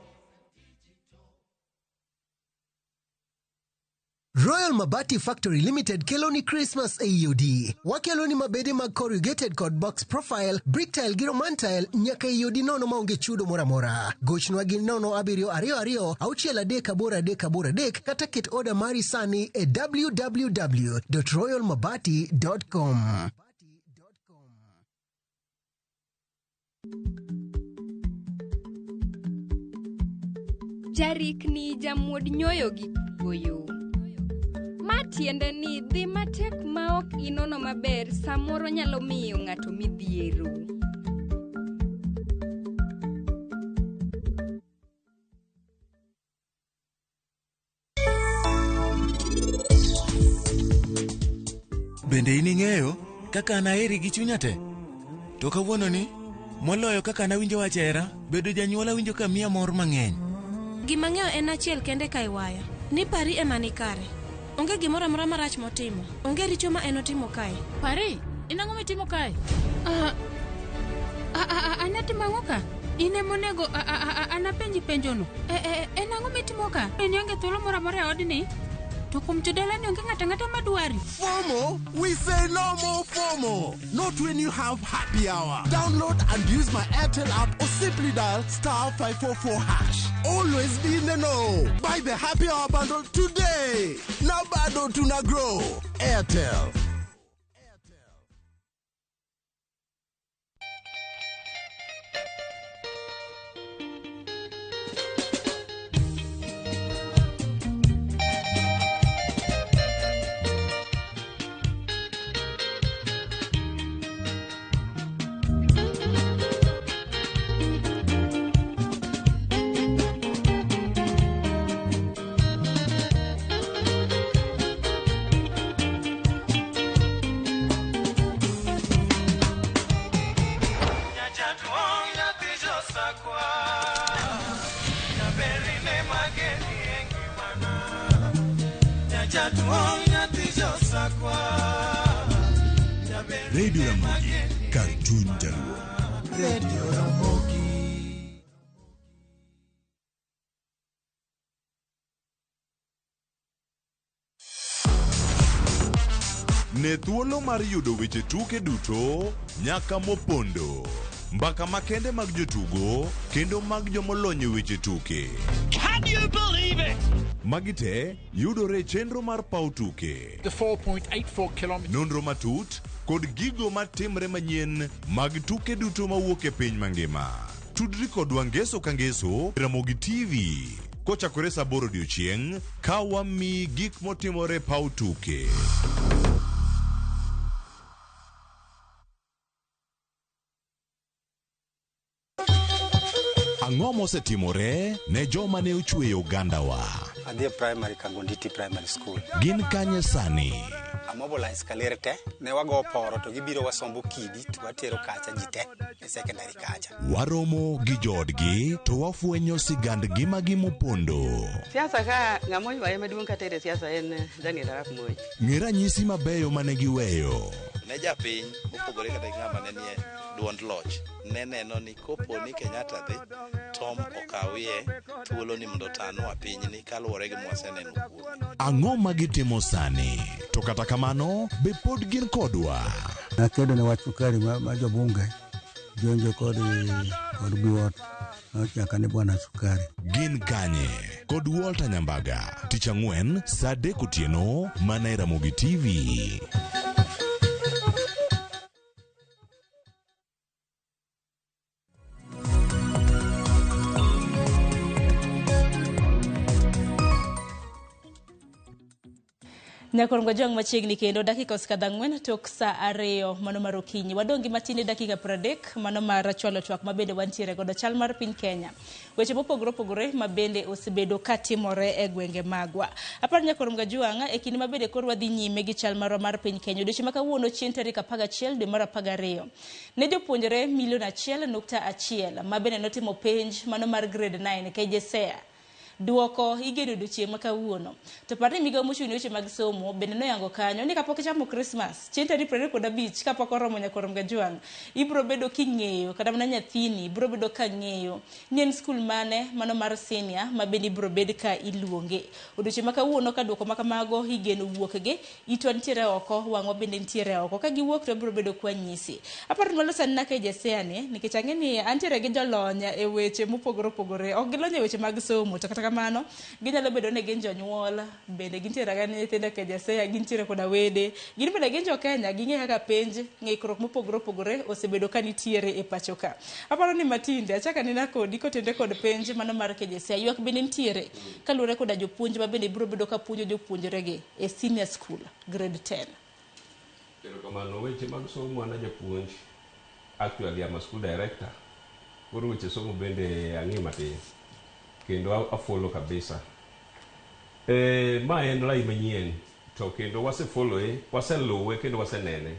Royal Mabati Factory Limited keloni Christmas AUD. Wakeloni mabede mag corrugated kod box profile, brick tile gi roman tile nyaka AUD nono maonge chudo moro amora. Gochnwa gi 0 7 2 2 6 3 8 3 8 3 kata ket oda mari sani e www.royalmabati.com. Jarikni jamuod nyoyo gi kuoyo. Ma tiende ni dhi matek ma ok inono maber samoro nyalo miyo ng'ato midhiero. Bende in ing'eyo kaka an aheri gi chunya te? To kawuono ni, moloyo kaka nawinjo wach hera, bedo janyuol awinjo ka miya mor mang'eny. Gima ng'eyo en achiel kende ka iwaya, ni Pari ema ni kare. Onge gimoro amora marach motimo. Onge richo ma en otimo kae. Pari, in ang'o mitimo kae? An atimo ang'o ka? In ema onego anapenji penjono. En ang'o mitimo ka? In ionge thuolo moro amora e odni? To kuom jodala ni onge ng'ato ang'ata madwari. FOMO? We say no more FOMO. Not when you have happy hour. Download and use my Airtel app or simply dial *544#. Always be in the know. Buy the happy hour bundle today. Now bado tuna grow. Airtel. Radio Ramogi, kar chuny Jaluo. Radio Ramogi. Ne thuolo mar yudo weche tuke duto nyaka mopondo. Mbaka makende mag jotugo kendo mag jomolony e weche tuke. Can you believe it? Magi te yudore e chenro mar paw tuke. The 4.84 kilometers. Nonro matut kod gigo matimre manyien mag tuke duto mawuok e piny mangima. Tudri kodwa ngeso ka ngeso Ramogi TV kochakore saa 8 odiochieng' ka wamiyi gik motimore e paw tuke. Ang'o mosetimore ne joma ne ochweyo ogandawa? Adhi e primary Kangonditi Primary School. Gin kanye sani? Amobilize kaler te, ne wago poro to gibiro wasombo kidi to watero kacha ji te e secondary kacha. Waromo gi joodgi to wafwenyo sigand ngimagi mopondo. Siasa ka ng'ama oywaye maduong' katere siasa en Daniel Arap Moi. Ng'e ranyisi mabeyo mane giweyo. Ne japiny mopogore kata gi ng'ama ne nie duond loch ne neno ni kopo ni Kenyatta dhi Tom okawie thuolo ni mondo otanwa pinyni kaluwore gi mwaseneno kuome. Ang'o ma gitimo sani? To kata kamano, be pod gin kodwa? Nakedo ne wach sukari ma, ma jobunge jonjo kod kod Biwott nochaka ni bwana sukari. Gin kanye? Kod Walter Nyambaga, tich ang'wen saa 3 otieno mana e Ramogi TV. Nyakorongo jwang' machiegni kendo dakika osekadho 4 tok saa 2 mano mar okinyi. Wadong' gi matin e dakika 30 mano mar chwalo twak ma bende wantiere godo chal mar piny Kenya. Weche mopogore opogore ma bende osebedo katimore e gwenge magwa. Apar Nyakorongo jwang' e kinde ma bende koro wadhi nyime gi chal marwa mar piny Kenya. Odiochieng' ma kawuono chieng' tarik 11 dwe mar 12. Ne jopuonjre milion 1.1 ma bende notimo penj mano mar grade 9 KJSEA. Duoko igeno odiochieng' ma kawuono. To par ni migawo mochung' ne weche mag somo bende noyango kanyo ni kapok ichamo Christmas chieng' tarik 25 kapok oromo Nyakorom Gajwang' ibiro bedo king'eyo kata mana nyathini biro bedo ka ng'eyo ni en skul mane mano mar senior ma bende ibiro bed ka iluonge. Odiochieng' ma kawuono ka duoko ma kamago igeno wuokgi, itwa nitiere oko, wang'wa bende nitiere oko. Ka giwuok to wabiro bedo kwa nyisi. Aparo ni waloso anena KJSEA ni nikech ang'e ni antiere gi jolony e weche mopogore opogore. Ok gilony e weche mag somo to kata kamano ginyalo bedo ni gin jonyuol bende gintiere ga nyithindo e KJSEA, gintiere koda wede, gin bende gin jo Kenya, ging'e kaka penj ng'ikruok mopogore opogore osebedo ka nitiere e pacho ka. Aparo ni Matinde achako anena kodi kotende kod penj mano mar KJSEA, ywak bende nitiere kaluwore koda jopuonj ma bende biro bedo ka puonjo jopuonjregi e senior school grade 10. Erokamano. Weche mag somo an ajapuonj, actually I'm a school director. Koro weche somo bende ang'e matin kendo afollow kabisa. Ma en lai manyien to kendo wasefollowe, waseluwe kendo wasenene.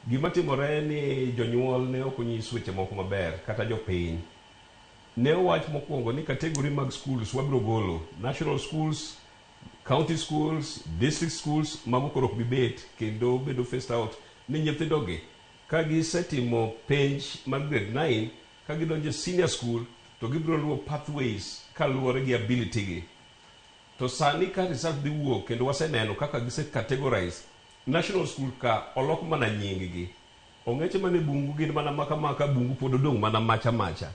Gima timore en ni jonyuol ne ok onyis weche moko maber kata jopiny. Ne owach mokwongo ni category mag schools wabiro golo national schools, county schools, district schools mago koro ok bi bet kendo bedo phased out ni nyithindogi ka gisetimo penj mar grade 9 ka gidonjo e senior school to gibiro luwo pathways kaluwore gi ability gi. To sani ka result dhi wuok kendo waseneno kaka gise categorize national school ka olok mana nying gi. Ong'eche mane bungu gin mana maka maka, bungu pod odong' mana macha macha.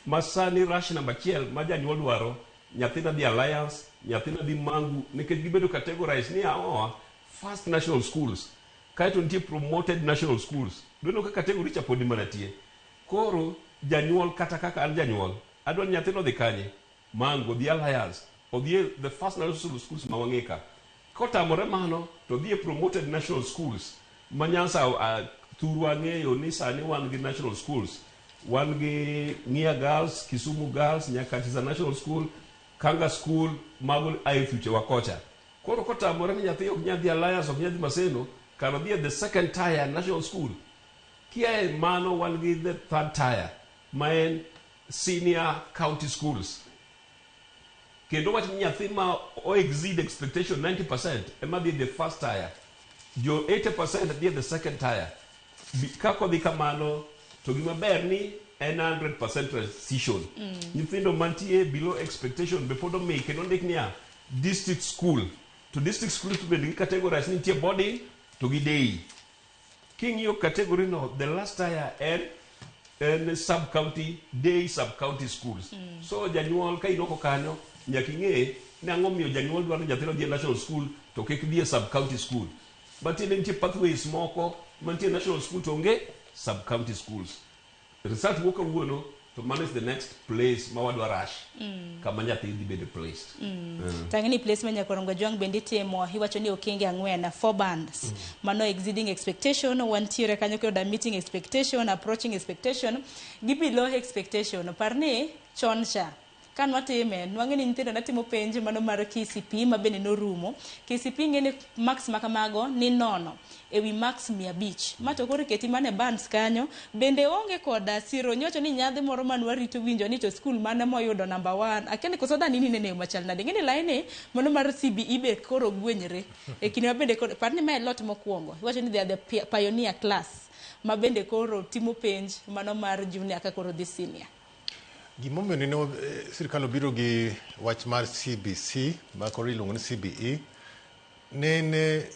Ma sani rush namba 1 ma janyuol dwaro, nyathina dhi Alliance, nyathina dhi Mangu, nikech gibedo categorized ni aoa first national schools, kaeto nitie promoted national schools. Dweno ka category cha pod mana tie. Koro janyuol kata kaka an janyuol, adwa ni nyathina odhi kanye? Mangu, odhi Alliance, odhi e the first national schools ma wang'e ka. Kotamore mano, to odhi e promoted national schools. Ma Nyanza thurwa ang'eyo ni sani wan gi national schools. Wan gi Ng'ia Girls, Kisumu Girls, Nyakach National School, Kanga School, mago ae thuche wa kocha. Koro kotamore ni nyathi ok nyal dhi Alliance, ok nyal dhi Maseno, kar odhi e the second tier national school. Kia e mano wan gi the third tier, ma en senior county schools. Kendo wach ni nyathi ma o exceed expectation 90% ema dhi the first tier. Jo 80% dhi e the second tier. Ka kodhi kamano, to gima ber ni en 100% precision. Nyithindo mantie below expectation be pod omi kendo ndik niya district school. To district school to bende gi categorize ni nitie boarding to gi day. King'iyo category no, the last tier en en sub county day, sub county schools. So janyuol ka inoko kanyo, nyaka ing'e ni ang'o miyo janyuol dwaro ni nyathino dhi e national school to kik dhi e sub county school. Matiende nitie pathways moko mantie e national school to onge sub county schools. Result wuok kawuono to mano is the next place ma wadwa rush kama nyathi dhi bedo placed. Tang'e ni placement Nyakorongo Jwang' bende itimo, iwacho ni okenge ang'wen, four bands. Mano exceeding expectation, wantiere kanyo kendo meeting expectation, approaching expectation, gi below expectation. Par ni chon cha ka nwatime nwang'e ni nyithindo netimo penj mano mar KCPE ma bende norumo. KCPE ng'e ni marks ma kamago ni nono ewi marks 500. Ma to koro iketi mana e bands kanyo bende onge koda siro nyocho ni nyadhi moro man warito winjo ni to skul mane moyudo number one. Akia ni koso dhani ni nene e yo machal nade. Ing'e ni laini mano mar CBE be koro gwenyre e kinde ma bende koro par ni mae lot mokwongo. Iwacho ni they are the pioneer class ma bende koro timo penj mano mar junior ka koro dhi senior. Gimomiyo nene sirikal obiro gi wach mar CBC ma koro iluongo ni CBE nene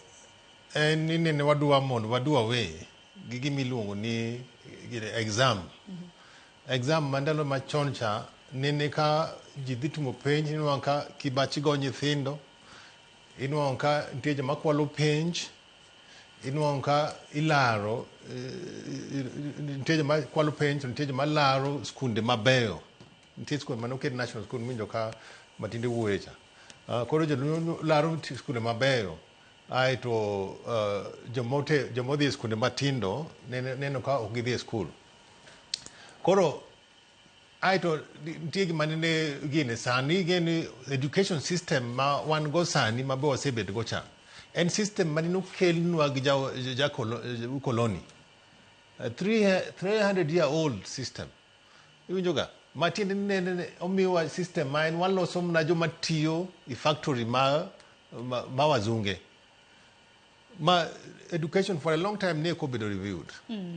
en ni nene wadwa mondo wadu away gi gima iluongo ni exam. Exam ma ndalo machon cha nene ka ji dhi timo penj, inwang'o ka kibachi go nyithindo, inwang'o ka nitie joma kwalo penj, inwang'o ka ilaro, nitie joma kwalo penj to nitie joma laro skunde mabeyo. Nitie skunde mane oket national school miwinjo ka matinde wuoye cha. Koro joluo laro skunde mabeyo aeto joma odhi e skunde matindo neno ka ok gidhi e skul. Koro aeto nitie gima nene gine sani ing'e education system ma wan go sani ma be wasebet go cha en system mane okelnwa gi ja koloni, 300 year old system, iwinjo ga, matiende ni nene omiwa system ma en waloso mana joma tiyo e factory ma wazunge ma education for a long time ne ok obedo reviewed.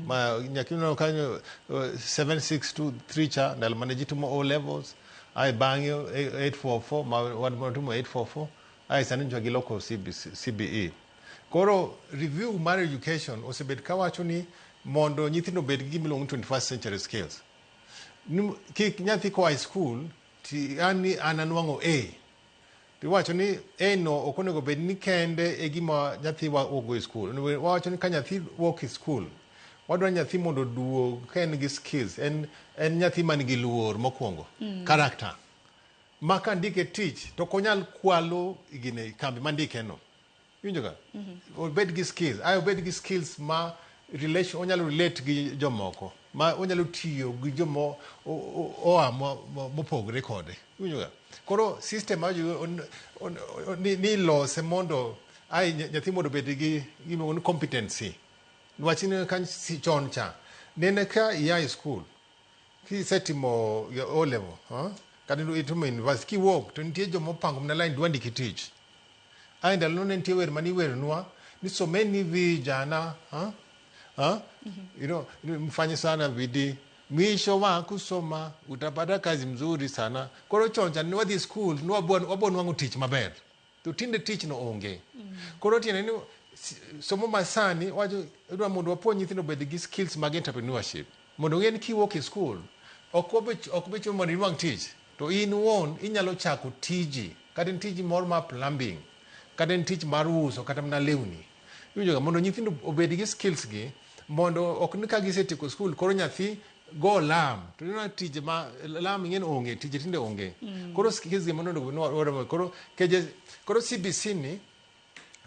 Ma nyaka ineno kanyo 7623 cha ndalo mane ji timo O levels, ae bang'e 844 ma wan watimo 844, ae sani nyocha giloko CBC, CBE. Koro review mar education osebet kawacho ni mondo nyithindo obed gi gima iluongo ni 21st century skills. Kik nyathi koa e school ti an ni an anwang'o A, tiwacho ni A no ok onego bed ni kende e gima nyathi wuok go e school. Wawacho ni ka nyathi wuok e school, wadwa nyathi mondo oduog ka en gi skills, en nyathi man gi luor mokwongo, character ma ka ndike tich to ok onyal kwalo gine kambi mandike no, iwinjo ga. Obed gi skills, ae obed gi skills ma relation, onyalo relate gi jomoko, ma onyalo tiyo gi joma oa mopogre kode, iwinjo ga. Koro system ma ni ilose mondo ai nyathi mondo obed gi gimiluongo ni competency, niwach ineno ka chon cha nene ka ia e school kisetimo O level, huh? Kata itimo university, kiwuok to nitie joma opango mana line dwa ndiki tich. Ae ndalo ne nitie wer mane iweronwa ni someni vijana, huh? Huh? Mfanye sana bidii, mwisho wa kusoma utapata kazi mzuri sana. Koro chon cha ne wadhi school ne wabo nwang'o tich maber, to tinde tich no onge. Koro tiende ni somo masani wacho idwa mondo wapuonj nyithindo obed gi skills mag entrepreneurship, mondo ong'e ni kiwuok e school ok bi chuno mondo inwang' tich, to in wuon inyalo chako tiji, kata en tiji moro mar plumbing, kata en tich mar uso kata mana lewni, iwinjo ga. Mondo nyithindo obed gi skills gi, mondo ok ni ka gisetieko school koro nyathi go lam to ineno tije ma lam ing'e ni onge tije tinde onge. Koro skills gi mondo onego bed ni koro keje. Koro CBC ni,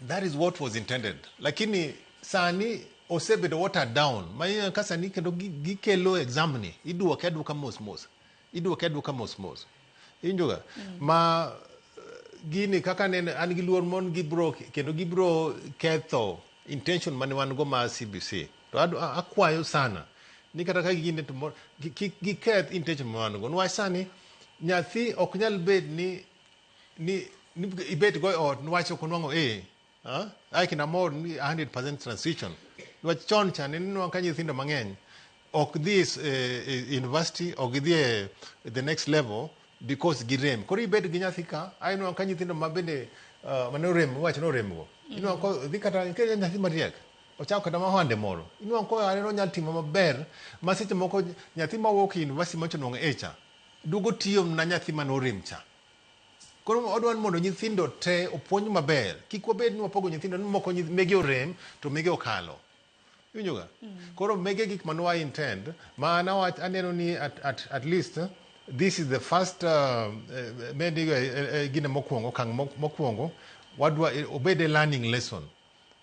that is what was intended, lakini sani osebedo watered down ma ineno ka sani kendo gikelo exam ni iduoke aduoka mos mos, iduoke aduoka mos mos, iwinjo ga. Ma gini kaka nene an gi luor mon gibro kendo gibro ketho intention mane wan go mar CBC, to akwayo sana ni kata ka gine to kik giketh intention ma wan go, niwach sani nyathi ok nyal bed ni ibet go e ot niwach ok onwang'o A. Ah, ai kina mor ni 100% transition, niwach chon cha ne inwang'o ka nyithindo mang'eny ok dhi e university, ok gidhi e the next level. Because girem. Koro ibed gi nyathi ka, inwang'o ka nyithindo ma bende mane orem, iwacho ni orem go. Inwang'o ka dhi kata ka en nyathi mariek, ochako kata mahande moro. Inwang'o ka aneno onyalo timo maber, ma seche moko nyathi mawuok e university manyocha onwang'o A cha, duogo tiyo na nyathi mane orem cha. Koro odwa ni mondo nyithindo te opuonj maber. Kik wabed ni wapogo nyithindo ni moko mege orem to mege okalo. Iwinjo ga? Koro mege gik mane wa intend, ma an awach aneno ni at least this is the first maybe gine mokwongo, okang' mokwongo, wadwa obed a learning lesson.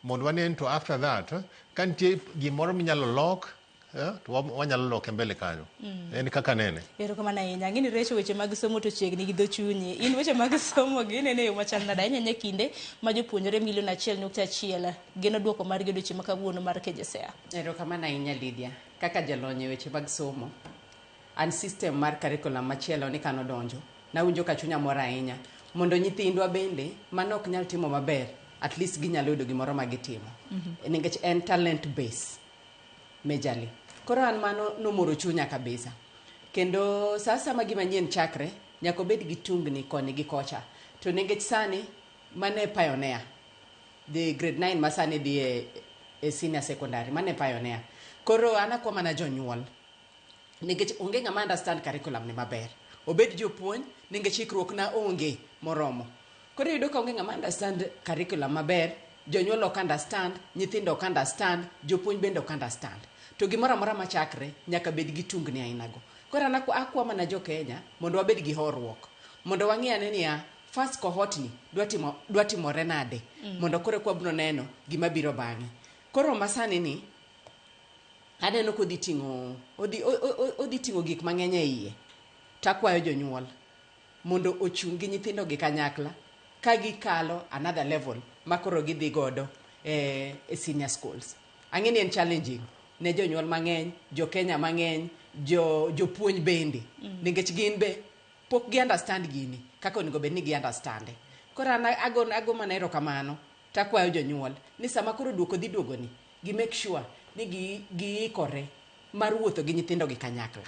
Mondo wane to after that, ka nitie gimoro minyalo lok, to wanyalo loke mbele kanyo. En kaka nene. Erokamano ahinya. Ang'e ni Recho weche mag somo to chiegni gi dho chunyi. In weche mag somo gi ineno e yo machal nade ahinya ahinya kinde ma jopuonjre milion 1.1 geno duoko margi odiochieng' ma kawuono mar KJSEA. Erokamano ahinya Lydia. Kaka jalony e weche mag somo, an system mar curriculum machielo ni kanodonjo, nawinjo ka chunya mor ahinya. Mondo nyithindwa bende mane ok nyal timo maber, at least ginyalo yudo gimoro ma gitimo. Nikech en talent base majorly. Koro an mano nomoro chunya kabisa. Kendo sa asaya ma gima nyien chakre, nyaka obed gi tungni koni gi kocha. To nikech sani, mano e pioneer. The grade 9 ma sani dhi e senior secondary, mano e pioneer. Koro an akwa mana jonyuol. Nikech onge ng'ama understand curriculum ni maber. Obed jopuonj, nikech ikruok na onge moromo. Koro iyudo ka onge ng'ama understand curriculum maber, jonyuol ok understand, nyithindo ok understand, jopuonj bende ok understand. To gimoro amora machakre, nyaka bed gi tungni aina go. Koro an akwa mana jo Kenya mondo wabed gi horuok. Mondo wang'i ane niya, first cohort ni dwa timore nade. Mondo koro eka wabiro neno gima biro bang'e. Koro masani ni, aneno kodhi ting'o, odhi ting'o gik mang'eny e iye. Takwayo jonyuol mondo ochung' gi nyithindo gi kanyakla ka gikalo another level ma koro gidhi godo e senior schools. Ang'e ni en challenging ne jonyuol mang'eny, jo Kenya mang'eny, jopuonj bende. Nikech gin be pok gi understand gini kaka onego bed ni gi understand. Koro an ago mana erokamano takwayo jonyuol ni sama koro duoko dhi duogo ni, gi make sure ni giikore mar wuotho gi nyithindo gi kanyakla.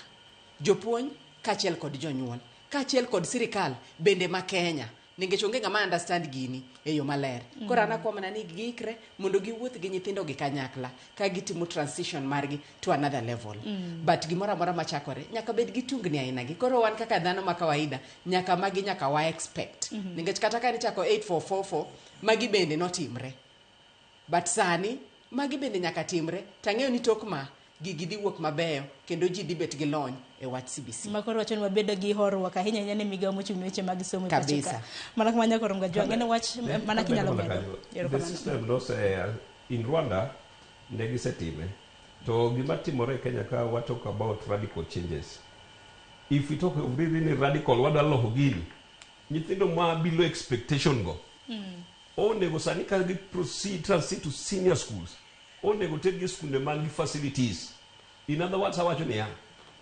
Jopuonj kaachiel kod jonyuol, kaachiel kod sirikal bende ma Kenya. Nikech onge ng'ama understand gini e yo maler. Koro an akwa mana ni giikre mondo giwuoth gi nyithindo gi kanyakla ka gitimo transition margi to another level. But gimoro amora machakore nyaka bed gi tungni aina gi. Koro wan kaka dhano ma kawaida nyaka magi nyaka wa expect. Nikech kata ka nichako 8444 magi bende notimre. But sani magi bende nyaka timre tang'eyo ni tok ma gigi dhi wuok mabeyo kendo ji dhi bet gi lony e wach CBC. Ma koro wacho ni wabedo gi horuok ahinya ahinya ne migawo mochung' ne weche mag somo e pacho ka. Kabisa. Mana kama nyaka rom ga ng'eno wach mana kinyalo medo. The system nose in Rwanda ne gisetime. To gima timore e Kenya ka wa talk about radical changes. If we talk of really radical, wadwa loko gini. Nyithindo ma below expectation go. Onego sani ka gi proceed transit to senior schools. Onego tergi e skunde man gi facilities. In other words, awacho niya,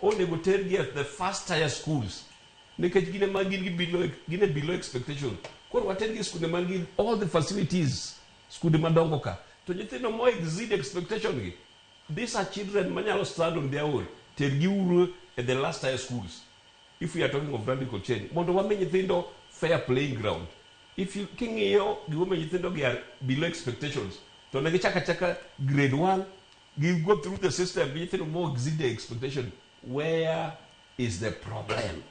onego tergi at the first tier schools. Nikech gin ema gin gi below, gin e below expectation. Koro watergi e skunde man gi all the facilities, skunde madongo ka. To nyithindo mo exceed expectation gi, these are children manyalo stand on their own. Tergi uru at the last tier schools. If we are talking of radical change, mondo wami nyithindo fair playing ground. If you king'iyo gimomiyo nyithindo gi are below expectations, to ne gichako achaka grade 1, gi go through the system, gi nyithindo mo exceed the expectation. Where is the problem?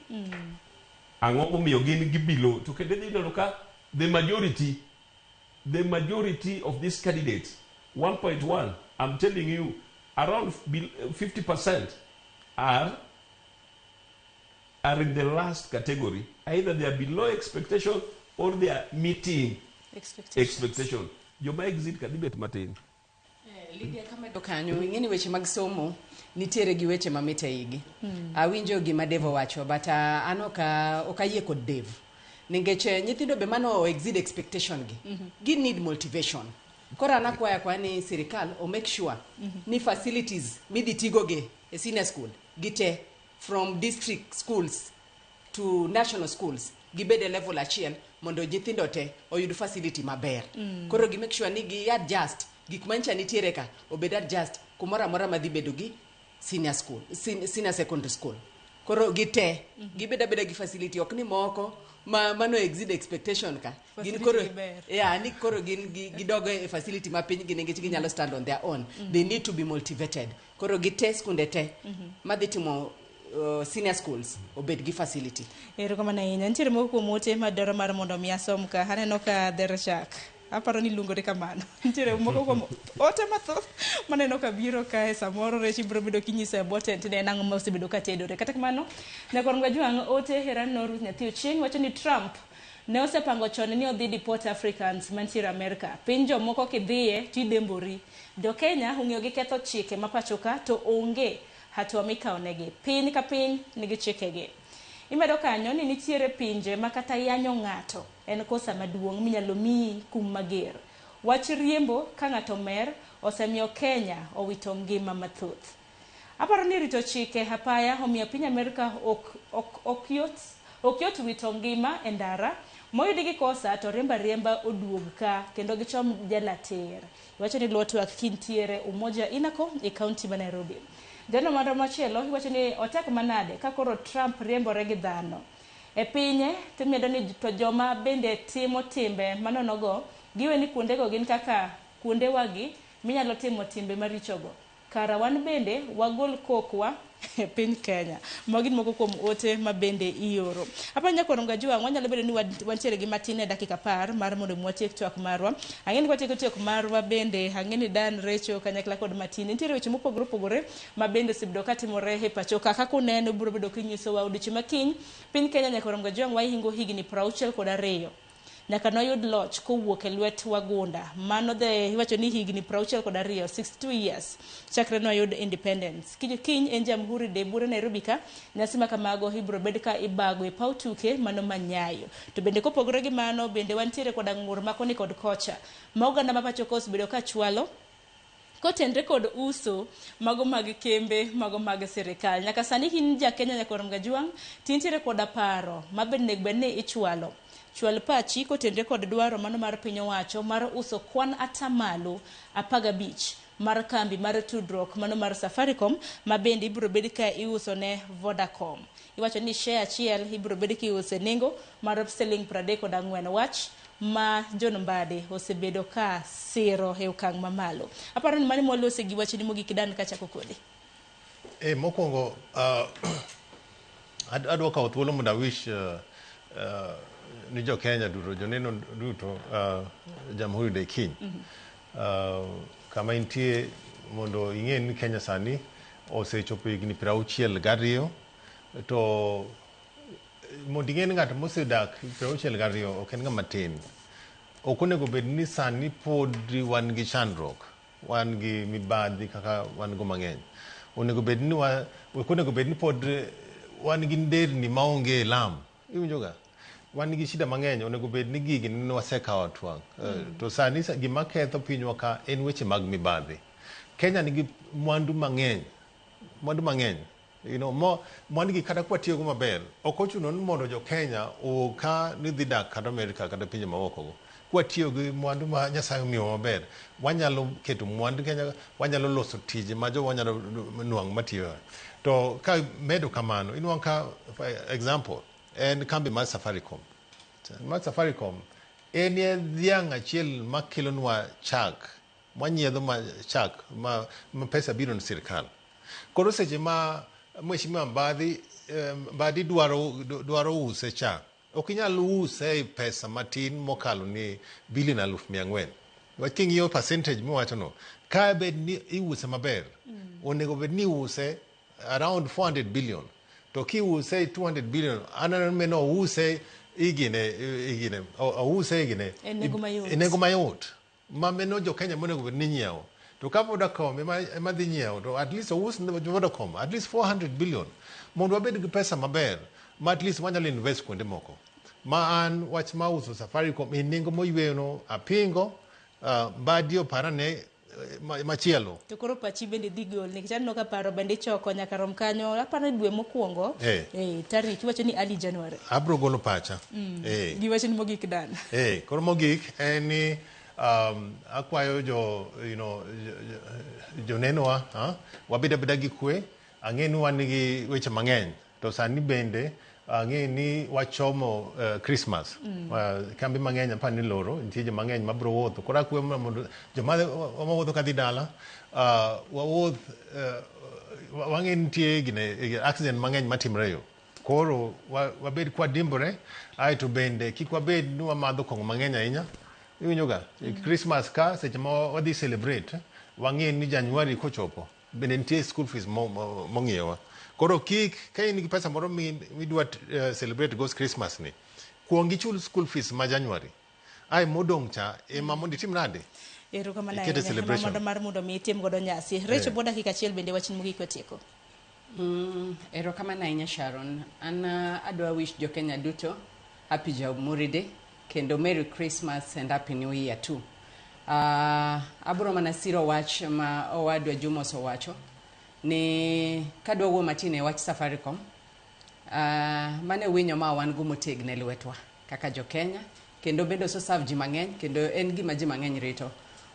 Ang'o momiyo gin gi below? To kendo idhi neno ka the majority of these candidates, 1.1, I'm telling you, around 50% are in the last category. Either they are below expectation or they are meeting expectation. Joma exceed ka dhi bet matin. Lydia, kamedo kanyo, ing'e ni weche mag somo nitiere gi weche mamit e igi. Awinjo gima Dave owacho, but an ok ayie kod Dave. Nikech nyithindo be mano exceed expectation gi. Gi need motivation. Koro an akwayo akwaya ni sirikal o make sure ni facilities midhi tigo gi e senior school gite from district schools to national schools gibed e level achiel mondo nyithindo te oyud facility maber. Koro gi make sure ni gi adjust gik mancha nitiere ka obed adjust kumoro amora madhi bedo gi senior school, senior secondary school. Koro gite gibed abeda gi facility, ok ni moko ma mano exceed expectation ka gin Facility koro gi ber. yeah, ni koro gin gidogo e facility ma piny gi nikech ginyalo stand on their own. They need to be motivated. Koro gite skunde te madhi timo senior schools obed gi facility. Erokamano ahinya. Nitiere moko kuom ote madwaro mar mondo mi asom ka. Aneno ka dher chak. Aparo ni iluongore kamano. Nitiere moko kuom ote mathoth maneno ka biro kae samoro Rechi biro bedo kinyiso e bwo tent ni en ang'o ma osebedo ka tedore. Kata kamano, Nyakwar Mgajwang' ote Herano Ruth Nyathi Ochieng' wacho ni Trump ne osepango chon ni odhi deport Africans mantiere Amerka. Piny jomoko kidhiye to idembori. Jo Kenya ong'eyo gi ketho chike ma pacho ka to onge hatua mikawo negi. Piny ka piny nigi chikegi. Imedo kanyo ni nitiere pinje ma kata yanyo ng'ato en kosa maduong' minyalo miyi kum mager. Wach riembo ka ng'ato mer osemiyo Kenya owito ngima mathoth. Aparo ni rito chike apaya omiyo piny Amerka ok yot wito ngima e ndara. Moyudi gi kosa to riemba riemba oduog ka kendo gichom jela tir. Iwacho ni luwo twak kintiere Umoja Inako e kaunti ma Nairobi. Jano moro machielo iwacho ni otek manade ka koro Trump riembore gi dhano. E pinye timedo ni to joma bende timo timbe manonogo giwe ni kuondego gin kaka kuondewagi minyalo timo timbe marichogo. Kara wan bende wagol kokwa e piny Kenya. Magi moko kuom ote ma bende ioro. Apa Nyakwar Mgajwang' wanyalo bedo ni wantiere gi matin e dakika 10 mar mondo mi watiek twak marwa. Ang'e ni kwatieko twak marwa bende ang'e ni Dan Recho kanyakla kod Matin. Nitiere weche mopogore opogore ma bende osebedo katimore e pacho ka. Kaka uneno biro bedo kinyisowa odiochieng' ma kiny piny Kenya Nyakwar Mgajwang' wahingo higni 62. Nyaka noyud loch kowuok e lwet wagunda. Mano the iwacho ni higni 62, 62 years chakre noyud independence. Kiny en Jamhuri Day buore Nairobi ka nyasi ma kamago ibiro bed ka ibago e paw tuke mano ma Nyayo. To bende kopogore gi mano bende wantiere koda ng'ur ma koni kod kocha ma oganda ma pacho ka osebedo ka chwalo kotenre kod uso mago mag kembe mago mag sirikal. Nyaka sani in ja Kenya Nyakwar Mgajwang' tintiere koda paro ma bende onego bed ni ichwalo. Chwal pachi kotenre kod dwaro mano mar piny owacho mar uso kwan atamalo 15 mar kambi mar tudruok mano mar Safaricom ma bende ibiro bed ka iuso ne Vodacom. Iwacho ni share achiel ibiro bed ka iuso e nengo mar siling 34. Wach ma John Mbadi osebedo ka siro e okang' mamalo. Aparo ni mano mwalose gi wachni mogik Dan kachako kodi. Mokwongo adwa kawo thuolo mondo awish ni jo Kenya duto, joneno duto Jamhuri Day kiny. Kama intie mondo ing'e ni Kenya sani osechopo higni 62 to mondo ing'e ni ng'at mosedak 62 ok en ng'ama tin. Ok onego bed ni sani pod wan gi chandruok, wan gi mibadhi kaka wan go mang'eny. Onego bed ni ok onego bed ni pod wan gi nderni maonge lam. Iwinjo ga? Wan gi shida mang'eny, onego bed ni gigi ne wasekawo hatua. To sani gima ketho pinywa ka en weche mag mibadhi. Kenya nigi mwandu mang'eny. Mwandu mang'eny. You know, mwandu gi kata kwatiyogo maber, ok ochuno ni mondo jo Kenya owuog ka ni dhi dak kata Amerika kata pinje maoko go. Kwatiyo gi mwandu ma Nyasaye omiyowa maber, wanyalo keto mwandu Kenya, wanyalo loso tije ma jowa nyalo nwang'o matiyo. To ka medo kamano, inwang'o ka, for example, en kambi mar Safaricom. Mar Safaricom en e dhiang' achiel makelonwa chak, mwanyiedho ma chak ma pesa biro ne sirikal. Koro seche ma Mheshimiwa Mbadi dwaro use cha, ok inyal use e pesa matin mokalo ni bilion 400,000. Wach king'iyo percentage miwacho no, ka bed ni iuse maber, onego bed ni iuse around 400 billion. To kiuse 200 billion, aneno meno ouse igine, ouse igine. E nengo mayot. E nengo mayot. Ma meno jo Kenya monego bed ni nyiewo. To ka Vodacom ema dhi nyiewo, to at least ous ne Vodacom at least 400 billion. Mondo wabed gi pesa maber, ma at least wanyalo invest kuonde moko. Ma an wach ma uso Safaricom e nengo moyweyo no apingo, Mbadi oparane machielo. To koro pachi bende dhi gol nikech aneno ka paro bende ichoko nyaka rom kanyo aparo ni dwe mokwongo tarik iwacho ni early January. Abro golo pacha. Gi wachni mogik Dan. Koro mogik en ni akwayo jo you know jonenowa, wabed abeda gi kwe. Ang'e ni wan gi weche mang'eny. To sani bende ang'e ni wachomo Christmas. Kambi mang'eny apani ni loro, nitie joma mang'eny mabiro wuotho. Koro akwayo mana mondo joma mawuotho kadhi dala, wawuoth wang'e ni nitie gine accident mang'eny matimre e yo. Koro wabed kwadimbore, aeto bende kik wabed ni wamadho kong'o mang'eny ahinya. Iwinjo ga? Christmas ka seche ma wadhi celebrate, wang'e ni January kochopo bende nitie school fees mong'iewa. Koro kik ka in gi pesa moro midwa celebrate go Christmas ni, kuong ichul school fees ma January. Ae modong' cha ema mondo itim nade? Erokamano Ikete ahinya. Ema celebration. mondo mar mondo mi itim godo nyasi. Rachel bo dakika achiel bende wachni mogik watieko. Erokamano ahinya Sharon. An adwa wish jo Kenya duto Happy Jamhuri Day kendo Merry Christmas and Happy New Year too. Abro mana siro wach ma owadwa Juma osewacho ni kadwa wuo matin e wach Safaricom, mane winyo ma wan go motegno e lwetwa kaka jo Kenya kendo bende oseserve ji mang'eny kendo en gima ji mang'eny rito.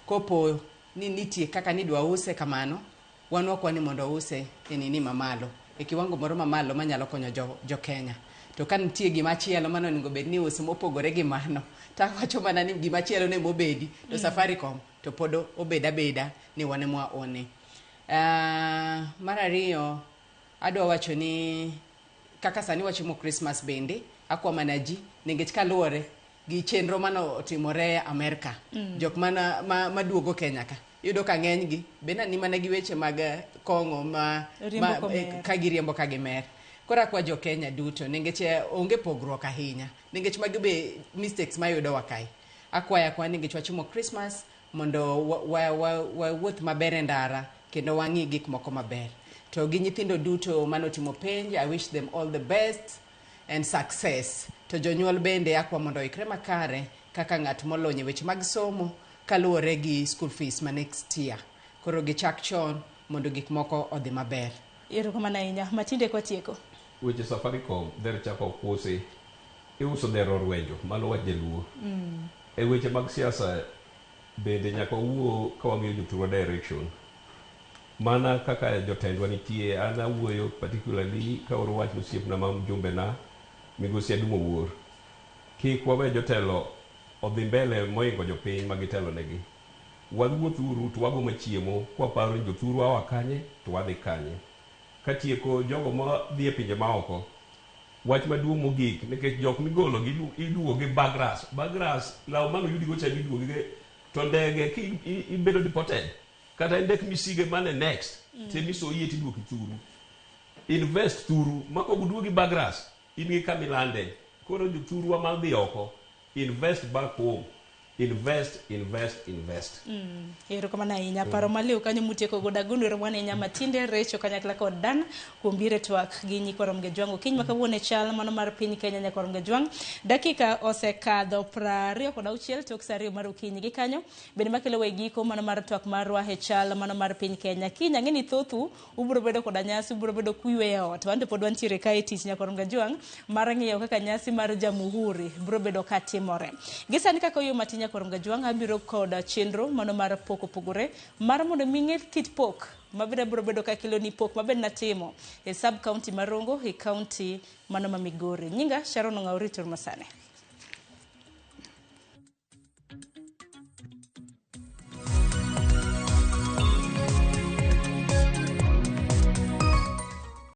Kopo ni nitie kaka nidwa use kamano, wan wakwa ni mondo use e nini mamalo, e kiwango moro mamalo manyalo konyo jo Kenya. To ka nitie gima chielo mano onego bed ni iuso mopogore gi mano, tawacho mana ni gima chielo ne mobedi to Safaricom to pod obed abeda ni wan ema one. Mar ariyo, adwa wacho ni kaka sani wachimo Christmas bende, akwa mana ji nikech kaluwore gi chenro mane otimore Amerka, jok mana maduogo Kenya ka, iyudo ka ng'eny gi bende ni mana gi weche mag kong'o ma, Riembo ma komer. Ka giriembo ka gimer. Koro akwa jo Kenya duto nikech onge pogruok ahinya, nikech magi be mistakes mayudowa kae. Akwayo akwa nikech wachimo Christmas mondo wawuoth maber e ndara kendo wang'i gik moko maber. To gi nyithindo duto manotimo penj, I wish them all the best and success. To jonyuol bende akwa mondo oikre makare kaka ng'at molony e weche mag somo kaluwore gi school fees ma next year. Koro gichak chon mondo gik moko odhi maber. Erokamano ahinya. Matinde kwatieko. Weche Safaricom dher chako ok usi, iuso dher orwenjo, mano wach jaluo. E weche mag siasa bende nyaka wawuo ka wamiyo jothurwa direction. Mana kaka jotendwa nitie, an awuoyo particularly kaoro wach osiepna ma mjumbena migosi Adum Owuor. Kik wawe jotelo odhi mbele moingo jopiny ma gitelo negi. Wawuothuru to wago machiemo kwaparo ni jothurwa oa kanye to wadhi kanye. Katieko jogo ma dhi e pinje maoko, wach maduong' mogik nikech jok migolo gi iduogo gi bagras. Bagras law manoyudigo cha miduogo gi to ndege ki ibedo deported kata en ndek misige mane next temisoyie tiduoki thuru. Invest thuru ma kok oduogi bagras in gi kamilande. Koro jothurwa madhi oko invest back home. Invest, invest, invest. Erokamano ahinya. Paro maliw kanyo mutieko godo agondo erokamano ahinya Matinde, Recho kanyakla kod Dan kuom biro e twak gi nyikwa Ramogi Jwang'. Okinyi ma kawuono e chal mano mar piny Kenya nyakwa Ramogi Jwang'. Dakika osekadho 26 tok sa 2 mar okinyi gi kanyo bende makelo wa e giko mano mar twak marwa e chal mano mar piny Kenya. Kiny ang'e ni thothu ubiro bedo koda nyasi, ubiro bedo kuyweyo e ot. Wan to pod wantiere kae tich nyakwa Ramogi Jwang' mar ng'iyo kaka nyasi mar Jamhuri biro bedo ka timore. Gi sani kaka oyo matin nyakwa Ramogi Jwang' abiro kod chenro mano mar pok opogore mar mondo mi ing'e kit pok mabende abiro bedo ka keloni pok mabende natimo e sub county ma Rongo e county mano ma Migori. Nyinga Sharon Ong'aw Ritor Masane.